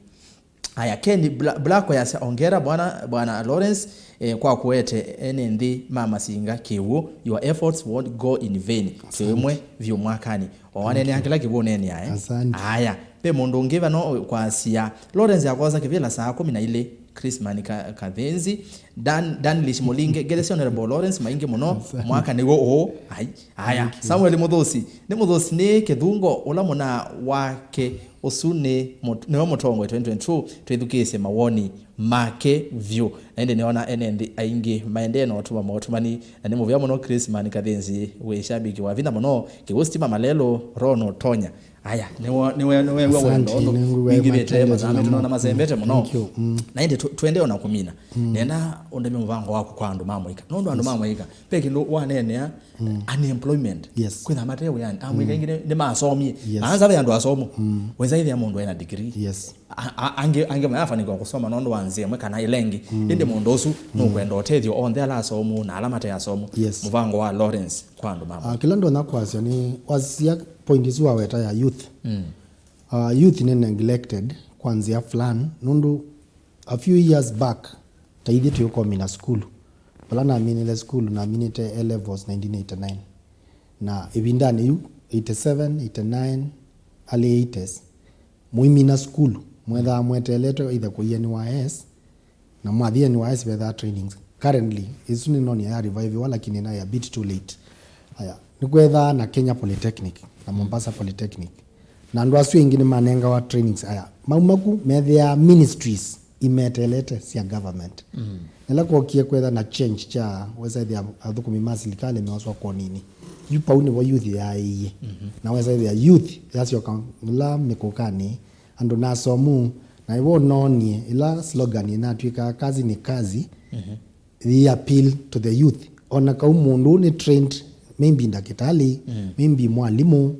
Aya, Ken Bla- Blacko yasya, "Ongera bwana, bwana Lawrence, eh, kwa kũete ene nthĩ ma Masinga kĩw'ũ, your efforts won't go in vain." Twĩ ũmwe vyũ mwakanĩ. Oanene akĩla kĩw'ũ nene ae. Asante. Aya, ve mũndũ ũngĩ vano kwasya, Lawrence akosa kĩvĩla saa kũmi na ilĩ, Chrisman Ka- Kathenzi, Dan- Danlish Mũlinge, ngethesya Honorable Lawrence, maingi mũno, mwaka nĩw'o ũũ. Ai, aya, Samuel Mũthũsi, nĩ Mũthũsi nĩ Kĩthungo, ũla mũna wake ũsu nĩ mũt- nĩwe mũtongoi twenty twenty-two, twĩthukĩĩsye mawoni make vyũ. Na ĩndĩ nĩona ene nthĩ aingĩ maendee na ũtuma maũtumani, na nĩ mũvea mũno Chrisman Kathenzi wĩ shabiki wa vinya mũno, kĩw'ũ stima malelũ, roho no tonya. Aya, nĩwe nĩwe nĩwe wendo. Asante, ũndũ nĩngwĩw'a mingĩvĩte matendete mathamĩte mũno. Nona masembete mũno. Thank you. Mm. Na ĩndĩ tu- tuende ona kũmina. Mm. Nenda ũndemye mũvango waku kwa andũ ma mũika. Nũndũ andũ ma mũika, ve kĩndũ waneenea, mm, unemployment. Yes. Kwĩtha mate wĩanĩ. Amũika, mm, ingĩ nĩ- nĩmasomie. Yes. Na anza ve andũ asomo. Mm. Weza ĩthĩa mũndũ ena degree. Yes. A- a- angĩ angĩ mayafanikiwa kusoma nũndũ wa nzĩa ĩmwe kana ĩla ĩngĩ. Mm. Ĩndĩ mũndũ ũsu, mm, nũkwenda ũtethyo onthe ala asomu na ala mate asomu. Yes. Mũvango wa Lawrence kwa andũ ma mũika. Ah, kĩla ndonya kwasya nĩ wasisya point isu waweta ya youth. Mm. Uh, youth nĩ neglected kwa nzĩa fulani, nũndũ a few years back, ta ithyĩ twĩũkomina sukulu. Vala naminile sukulu, naminĩte A levels nineteen eighty-nine. Na ĩvindanĩ yu, eighty-seven, eighty-nine, early eighties, mũimina sukulu, mwethaa mweteeletwe either kũia N Y S, na mwathi N Y S vethaa trainings. Currently, ĩsu nĩ noni ya revive wa, lakini na a bit too late. Aya, nĩkwethaa na Kenya Polytechnic na Mombasa Polytechnic. Na andũ asu aingĩ nĩmanengawa trainings aya. Maumaku methĩaa ministries imeteelete sya government. Mm. Nĩla kwokie kwetha na change kya wesa ĩthĩa athũkũmi ma silikalĩ meoswa konini. Yu pau nĩvo youth yaĩie. Mm-hmm. Na wesa ĩthĩa youth yasyoka ĩla mĩkũkanĩ, andũ nasomu, na ĩvo noonie ĩla slogan ĩnatw'ĩkaa, "Kazi ni kazi." Mhm. They appeal to the youth. Ona kau mũndũ ũũ nĩ trained, maybe ndakĩtalĩ, mm, maybe mwalimũ,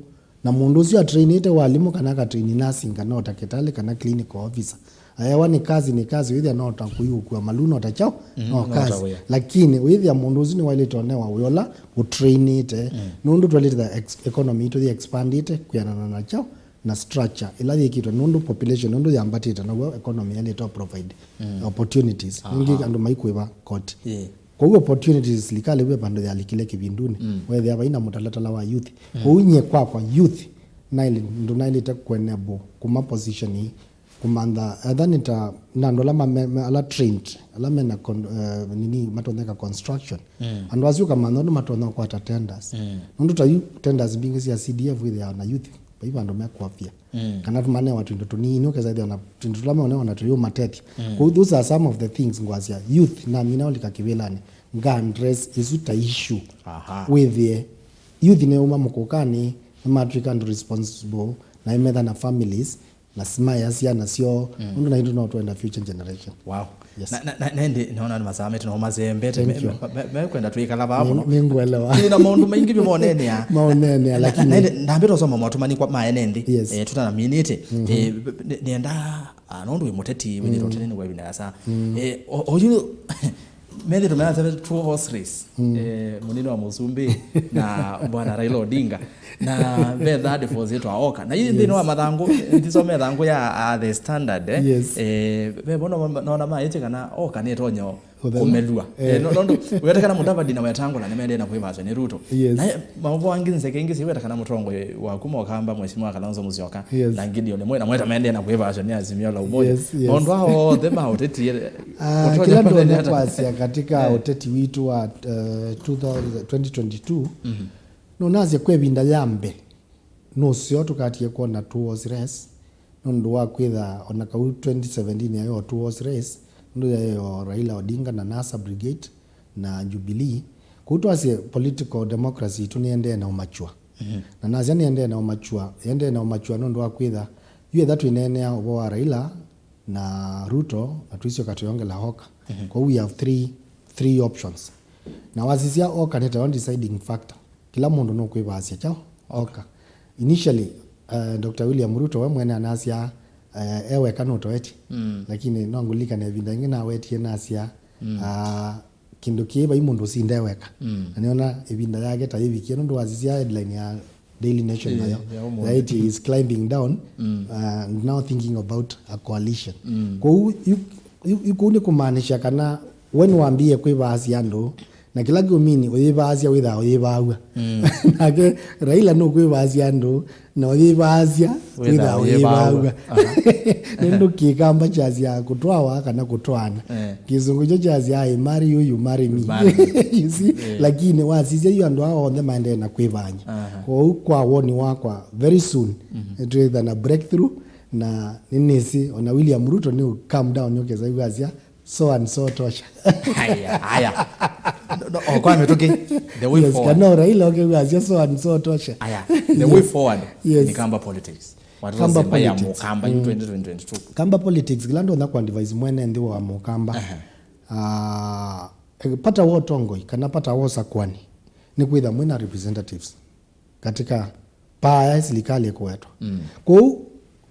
na mũndũ ũsu atrainĩte walimũ kana akatrain nursing kana ũtakĩtalĩ kana clinical officer. Aewa nĩ kazi, nĩ kazi, wĩthĩa no ta kũi ũkua malu, no ta kyaũ, mm, no no ta kazi wĩa. Lakini wĩthĩa mũndũ ũsu nĩwaĩlĩte onewa wĩa ũla ũtrainĩte, mm, nũndũ twaĩlĩte ex- economy itũ yĩ expandĩte kwĩanana na kyaũ, na structure ĩla yĩkĩtwe, nũndũ population nũndũ yambatĩte, naw'o economy yaĩlĩte provide, mm, opportunities. Aha. Ningĩ andũ maikũĩva koti. Yeah. Kwoou opportunities silikalĩ ve vandũ yalikile kĩvindunĩ, mm, wethĩa vai na mũtalatala wa youth. Mm. Kwoou nyie kwakwa youth, naĩlĩ- ndũ naĩlĩte kũenable kuma position ii, kũmantha etha nĩ ta na andũ ala mame- me- ala trained, ala mena con- eh, nini matonyeka construction. Mm. Andũ asu ũkamantha ũndũ matonya kũkwata tenders. Mm. Nũndũ ta yu tenders mbingĩ sya C D F wĩthĩawa na youth, vai vandũ mekũavya. Mm. Kana tũmanewa twĩndũ tũnini, ũkesa ĩthĩa na twĩndũ tũla meonewa na tũyũmatethya. Mm. Kwoou those are some of the things ngwasya youth namina ũlika kĩvĩlanĩ, nga address ĩsu ta issue. Aha. Wĩthĩe youth nĩuma mũkũkanĩ, nĩmatw'ĩka andũ responsible, na imetha na families, na simaea syana syoo, mm, nũndũ naitũ no twenda future generation. Wow. Yes. Na, na, na, na ĩndĩ nona nĩ masamĩte na ũmasembete. Thank you. Me- me- me- mekwenda twĩkala vaa mũno. Nĩ- nĩngũelewa. Twĩ na maũndũ maingĩ vyũ maũneenea. Maũneenea, na- na- lakini na ĩndĩ ndambĩte ũsoma maũtũmani kwa maenende. Yes. Eh, tũtanamĩnĩte. Mhm. Eh, b- b- nĩ- nĩenda, ah, nũndũ wĩ mũteti, wĩthĩtwe, mm, ũteti nĩ kwa ĩvinda yasa. Mm. Eh, o- oyu methĩtwe measya two horse race. Mm. Eh, mũnini wa mũsumbĩ na bwana Raila Odinga. Na ve third force yĩtwa Oka. Na ii nthĩnĩ wa, yes, mathangũ, ndisome thangũ ya, ah, The Standard, eh. Yes. Eh, ve bono nona maĩtye kana Oka nĩtonyo kũmelua. Eh. Eh, no- nũndũ wĩweta kana Mudavadi na Wetangula nĩmendee na kwĩvasya nĩ Ruto. Yes. Na maũvoo angĩ nzeke ingĩ siweta kana mũtongoi waku Mokamba, Mheshimiwa Kalonzo Musyoka, yes, na Gideon Moi, na mweta mendee na kwĩvasya nĩ Azimio la Umoja. Yes, yes. Maũndũ aa onthe ma ũteti, eh, ah, ũtonya kĩla ndona kwasya katika, eh, ũteti witũ wa, eh, two thousand, twenty twenty-two, mhm, nũnasya kwa ĩvinda ya mbee, nũseo tũkatie kwona two horse race, nũndũ wa kwĩtha ona kau twenty seventeen yayo two horse race, nũndũ yayo Raila Odinga na NASA Brigade na Jubilee. Kũu twasye political democracy itũ nĩendee na ũmature. Mhm. Na nasya nĩendee na ũmature, yendee na ũmature nũndũ wa kwĩtha, yu etha twĩneenea ũvoo wa Raila na Ruto, na tũisyoka twĩongela Oka. Mhm. Kwoou we have three, three options. Na wasisya Oka nĩ tayo deciding factor. Kĩla mũndũ nũkwĩvaasya kyaũ? Oka. Initially, uh, Doctor William Ruto we mwene anasya, uh, e weka nũtoetye. Mm. Lakini no ngũlilikane ĩvinda ĩngĩ nawetie nasya, mm, uh, kĩndũ kĩĩ vai mũndũ ũsinde weka. Mm. Na nĩona ĩvinda yake ta yĩvikie, nũndũ wasisya headline ya Daily Nation, eh, nayo ya ũmũnthĩ, right, is climbing down, mm, uh, and now thinking about a coalition. Mm. Kwoou yu, yu, yu, kũu nĩ kũmaanisha kana we nĩwambĩĩe kwĩvaasya andũ, na kĩla kĩũmini ũyĩvaasya wĩthaa ũyĩvaaw'a. Mm. Nake Raila nũkwĩvaasya andũ, na ũyĩvaasya wĩthaa ũyĩvaaw'a. Aha. Nũndũ Kĩkamba kyasya kũtwawa kana kũtwaana. Eh. Kĩsũngũ kyo kyasya, "I marry you, you marry me." Marry me. You see? Eh. Lakini wasisya yu andũ aa onthe maendee na kwĩvaany'a. Aha. Kwoou kwa woni wakwa, very soon, mhm, nĩtwĩtha na breakthrough, na nĩnĩsĩ ona William Ruto nĩ calm down, nĩũkesa yu asya, "So and so tosha." Haya, haya. No, no, oh, kwa mĩtũkĩ, the way, yes, forward. Kana Raila ũkew'a asya, "So and so tosha." Aya, the way, yes, forward, yes, in Kamba politics. What was Kamba the ya politics. Mũkamba in, mm, twenty twenty-two? Kamba politics, kĩla ndonya kũ advise mwene nthĩ wa Mũkamba. Aha. Ah, eh, pata wa ũtongoi, kana pata wa ũsakwani, nĩ kwĩtha mwĩna representatives katika paa ya silikalĩ ĩkũetwa. Mm. Kwoou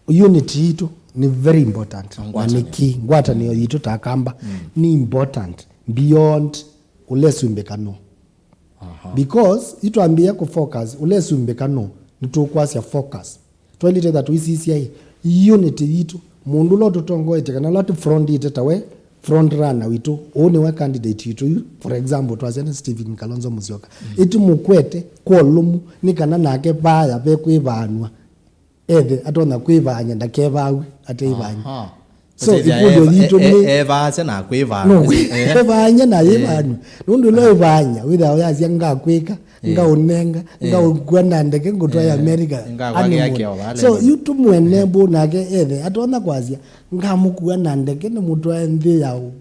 unity yitũ nĩ very important. Na ngwatanĩo. Nĩkĩ ngwatanĩo yitũ ta Akamba, mm, nĩ important beyond ũlesumbĩka nũ. Aha. Because itwambĩĩa kũfocus ũlesumbĩka nũ, nĩtũkwasya focus. Twaĩlĩte that tũisisya ĩ, unity yitũ. Mũndũ ũla ũtũtongoetye kana ũla tũfrontĩte tawe front runner witũ, ũũ nĩwe candidate witũ yu, for example, twasya nĩ Stephen Kalonzo Musyoka. Mm. Ĩtũmũkwete kwa ũlũmu nĩ kana nake vaya ve kwĩvaanw'a, ethe atonya kwĩvaany'a, ndakevaaw'e ateĩvaany'a. Aha. So, ĩkũlyo yitũ nĩ, e-, e-, evaasya na kwĩvaany'a. No, eh, evaany'a na, eh, yĩvaany'a. Nũndũ ĩla, ah, ũvaany'a, wĩthaa ũyasya, "Ngakwĩka, eh, ngaũnenga, eh, ngaũkua na ndeke, ngũtwae, eh, America, ngakwakĩa honeymoon." Kĩao vale. So, yu tũmwene mbũ nake ethe atonya kwasya, "Ngamũkua na ndeke, nĩmũtwae nthĩ ya ũ-,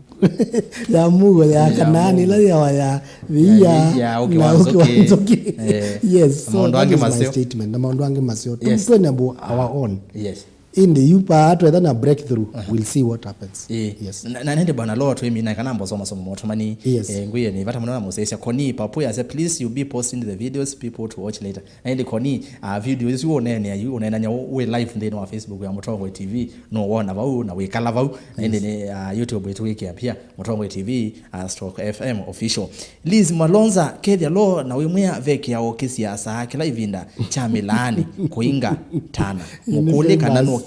ya mũuo ya, ya Kanaani, mũuo, ĩla yĩawa ya vĩia, ya ũkĩ wa nzũkĩ, na ũkĩ wa nzũkĩ." Eh, yes, na so maũndũ angĩ maseo. That is my statement. Na maũndũ angĩ maseo. Yes. Tũmwene mbũ our own. Yes. Ĩndĩ yu paa twetha na breakthrough, aha, we'll see what happens. Ĩĩ. Yes. Na, na nende bwana Lord, twĩmina kana mboso masomo motumani. Yes. Eh, ngwĩe nĩ vata mũno na mũsesya. Koni Papu yasya, "Please, you be posting the videos people to watch later." Na ĩndĩ Koni, ah, video isu ũneenea yu, ũneenanya wĩ live nthĩnĩ wa Facebook ya Mũtongoi T V, no wona vau na wĩkala vau. Na ĩndĩ, yes, nĩ, ah, YouTube ĩtũwĩkĩa pia Mũtongoi T V, ah, stroke F M official. Liz Malonza, kethĩa lo na wĩmwĩa ve kĩao kĩsiasa kĩla ĩvinda kya mĩlaani kũinga tana. Mũkũlye kana nũkĩsĩ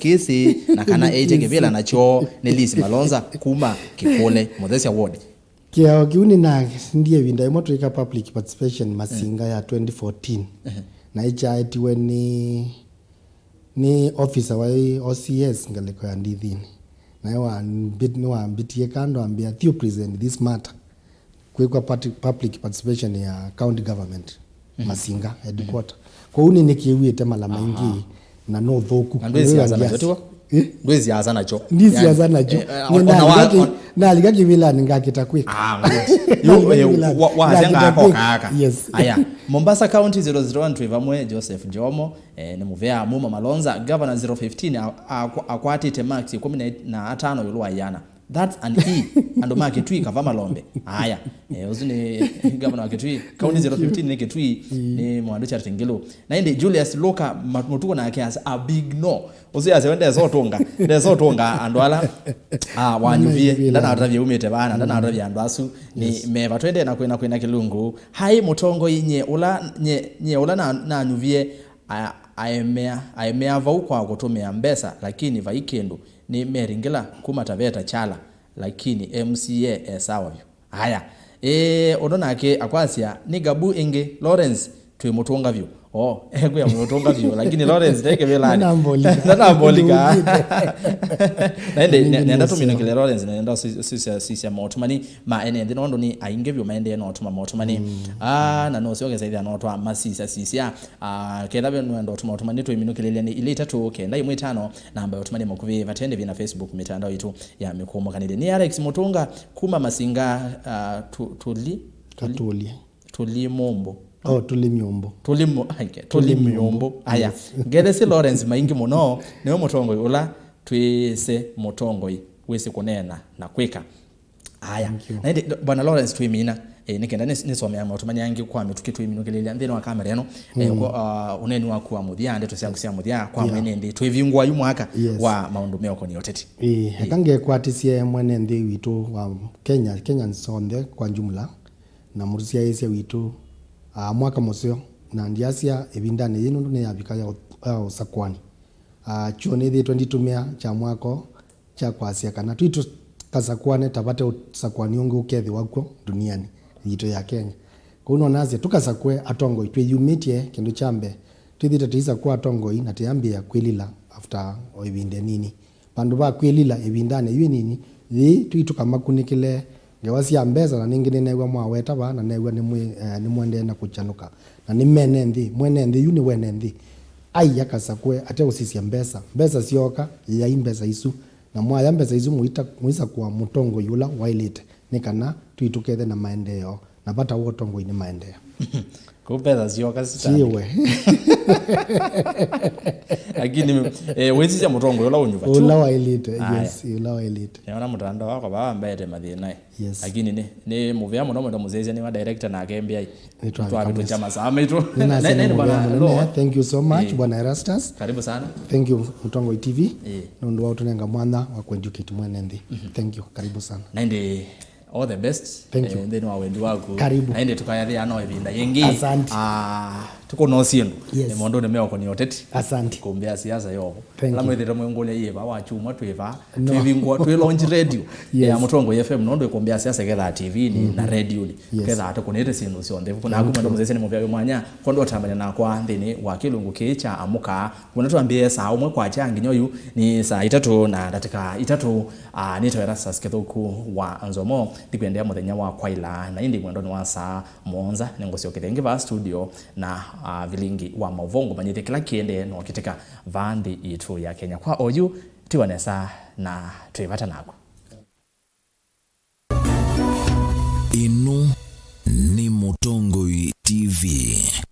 na kana eĩte kĩvĩla nakyo nĩ Liz Malonza kuma Kĩkũle, Mũthesya Ward. Kĩao kĩu nĩnasindie ĩvinda ĩmwe twĩka public participation Masinga ya twenty fourteen. Ehe. Na ĩkyaetiwe nĩ, nĩ officer wa O C S ngalĩko ya Ndithinĩ. Naye wambit-, nĩwambitie kando ambĩa, "Thiĩ present this matter." Kwĩkwa parti-, public participation ya county government, mhm, Masinga headquarter. Kwoou nĩnĩkĩw'ĩte mala maingĩ, aha, na no ũthũku. Na ndwĩ siasa nakyo, tiwa? Eh? Ndwĩ siasa nakyo. Ndi siasa nakyo. Eh, eh, nalika kĩvĩlanĩ ngakĩta kwĩka. Ah, good. Yo, eh, wa-, wasya ngako kaka. Yes. Aya, Mombasa County zero zero one twĩ vamwe, Joseph Jomo, eh, nĩ mũvea. Muma Malonza, Governor zero fifteen a-, akwa-, akwatĩte marks ĩkũmi na atano ĩũlũ wa ĩana. That's an E. Andũ ma Kitui kava malombe. Aya. Eh, ũsu nĩ governor wa Kitui. County zero fifteen nĩ Kitui, nĩ Mwandu Charity Ngilu. Na ĩndĩ Julius Luka ma-, Mũtuku nake as a big no. Ũsu yasya we ndesa ũtũnga. Ndesa ũtũnga andũ ala, ah, wanyuvie. Ndanatavya umĩte vana, ndanatavya andũ asu. Nĩ, yes, meva twende na kwĩna, kwĩna kĩlungu. Hai mũtongoi nye ũla, nye, nye ũla na, nanyuvie, a-, aemea, aemea vau kwa kũtũmĩa mbesa, lakini vai kĩndũ. Nĩ Mary Ngila kuma Taveta Kyala, lakini M C A e sawa vyũ. Aya. Ĩĩ, ũndũ nake akwasya, nĩ Gabu ĩngĩ, Lawrence, twĩmũtũnga vyũ. O, ekwĩa mũtũnga vyũ, lakini Lawrence ndeke vĩlanĩ. Ndanambolika. Ndanambolika. Na ĩndĩ, ne-, nenda tũminũkĩle Lawrence, na nenda sisya, sisya motumani ma ene nthĩ, nondũ nĩ aingĩ vyũ maendee na ũtuma motumani. Mm. Ah, na nũsyoke saithya no twa masisya sisya. Ah, ketha ve nũenda ũtuma ũtumani, twĩminũkĩlĩlya nĩ ilĩ itatũ kenda ĩmwe ĩtano, namba ya ũtumani mũkuvĩ, vate ndĩvi na Facebook, mitandao itũ ya mĩkũmũkanĩlye. Nĩ Alex Mũtũnga kuma Masinga, ah, tu-, tũli, tũli, Katũlye. Tũli mũmbũ. Oh, tũli myũmbũ. Tũli mũ-, aike, tũli myũmbũ. Aya. Yes. Ngethe si Lawrence Maingi mũno, nĩwe mũtongoi ũla twĩse mũtongoi wĩsĩ kũneena na kwĩka. Aya. Thank you. Na ĩndĩ, Bwana Lawrence, twĩmina, eh, nĩ kenda nĩ-, nĩsomea maũtũmani angĩ kwa mĩtũkĩ twĩminũkĩlĩlya nthĩnĩ wa kamera ĩno, eh, mm, kwa, ah, ũneeni waku wa mũthya, ndeto syaku sya mũthya, kwa, yeah, mwene nthĩ, twĩvingũa yu mwaka, yes, wa maũndũ meũkoni ũteti. Ĩĩ, eh, eka ngekwatĩsye mwene nthĩ witũ wa Kenya, Kenyans onthe kwa jumla, na mũsyaĩĩsya witũ, ah, mwaka mũseo, Na ndiasya ĩvindanĩ yĩĩ nũndũ nĩyavika ya ũ-, ya ũsakũani. Ah, chuo nĩthĩĩtwe nditũmĩa kyamwako kya kwasya kana twĩ tũkasakũane ta vate ũsakũani ũngĩ ũkethĩwa kw'o ndunianĩ yitũ ya Kenya. Kwoou no nasye tũkasakũe atongoi twĩyumĩtye kĩndũ kya mbee. Twĩthĩĩtwe tũisakũa atongoi na tũyambĩĩa kwĩlila after o ĩvinda ĩnini. Vandũ va kwĩlila ĩvindanĩ yu ĩnini, yĩĩ twĩ tũkamakunĩkĩle ngewa sya mbesa, na nĩngĩ nĩneew'a mwaweta vaa, na neew'a nĩmwĩ-, eh, nĩmũendee na kũkyanũka, na nĩ mene nthĩ, mwene nthĩ yu nĩ wene nthĩ. Ai akasakũe ate ũsisya mbesa, mbesa syooka, yĩai mbesa isu, na mwaya mbesa isu mũita-, mũisakũa mũtongoi ũla waĩlĩte, nĩ kana twĩ tũkethe na maendeeo. Na vata wa ũtongoi nĩ maendeeo. Kũu mbesa syoka sitandĩke. Siwe. Lakini, eh, wĩsisya mũtongoi ũla ũnyuva tu. Ũla waĩlĩte, aya, yes, ũla waĩlĩte. Nĩona mũtandao wakwa vaa mbaete mathĩna ĩ. Yes. Lakini nĩ, nĩ mũvea mũno mũndũ mũsyaisya nĩ wa director nake mbiai. Nĩtwavika twavĩtũkya mwisho. Masaa maitũ. Nĩnasya nĩ mũvea mũnene. Thank you so much, eh, Bwana Erastus. Karibu sana. Thank you, Mũtongoi T V, eh, nũndũ wa ũtũnenga mwanya wa kũeducate mwene nthĩ. Mhm. Thank you. Karibu sana. Na ĩndĩ all the best. Thank you. Eh, nthĩnĩ wa wendi waku. Karibu. Na ĩndĩ tũkayathĩa no ĩvinda yĩngĩ. Asante. Ah, tũkũnoo syĩndũ. Yes. Nĩ maũndũnĩ meũkũnĩa ũteti. Asante. Kũmbĩa siasa yovo. Thank you. Ala mwĩthĩte mwĩngũlya yĩva wa kyumwa twĩva. No. Twĩvingwa, twĩ launch radio. Yes. Ya Mũtongoi F M, nũndũ ĩkũmbĩa siasa kethaa T V-nĩ na radio-nĩ. Yes. Kethaa tũkũnĩte syĩndũ syonthe. Kũnaku mwendo mũsese nĩ mũvea wĩ mwanya. Kwondũ ũtambane nakwa nthĩnĩ wa kĩlungu kĩĩ kya Amũka. Kuna twambĩe saa ũmwe kwakya nginya ũyu nĩ saa itatũ na ndatĩka itatũ. Ah, nĩtawa Erastus Kĩthũku wa Nzomo. Ndikwendea mũthenya wa kwaĩla, na ĩndĩ mwendonĩ wa saa mũonza nĩngũsyokethya ĩngĩ vaa studio na, ah, vilingi wa maũvoo ngũmanyĩthya kĩla kĩendee na ũkĩtĩka vaa nthĩ yitũ ya Kenya. Kwa oyu, tiwa nesa na twĩ vata naku. Ĩno nĩ Mũtongoi T V.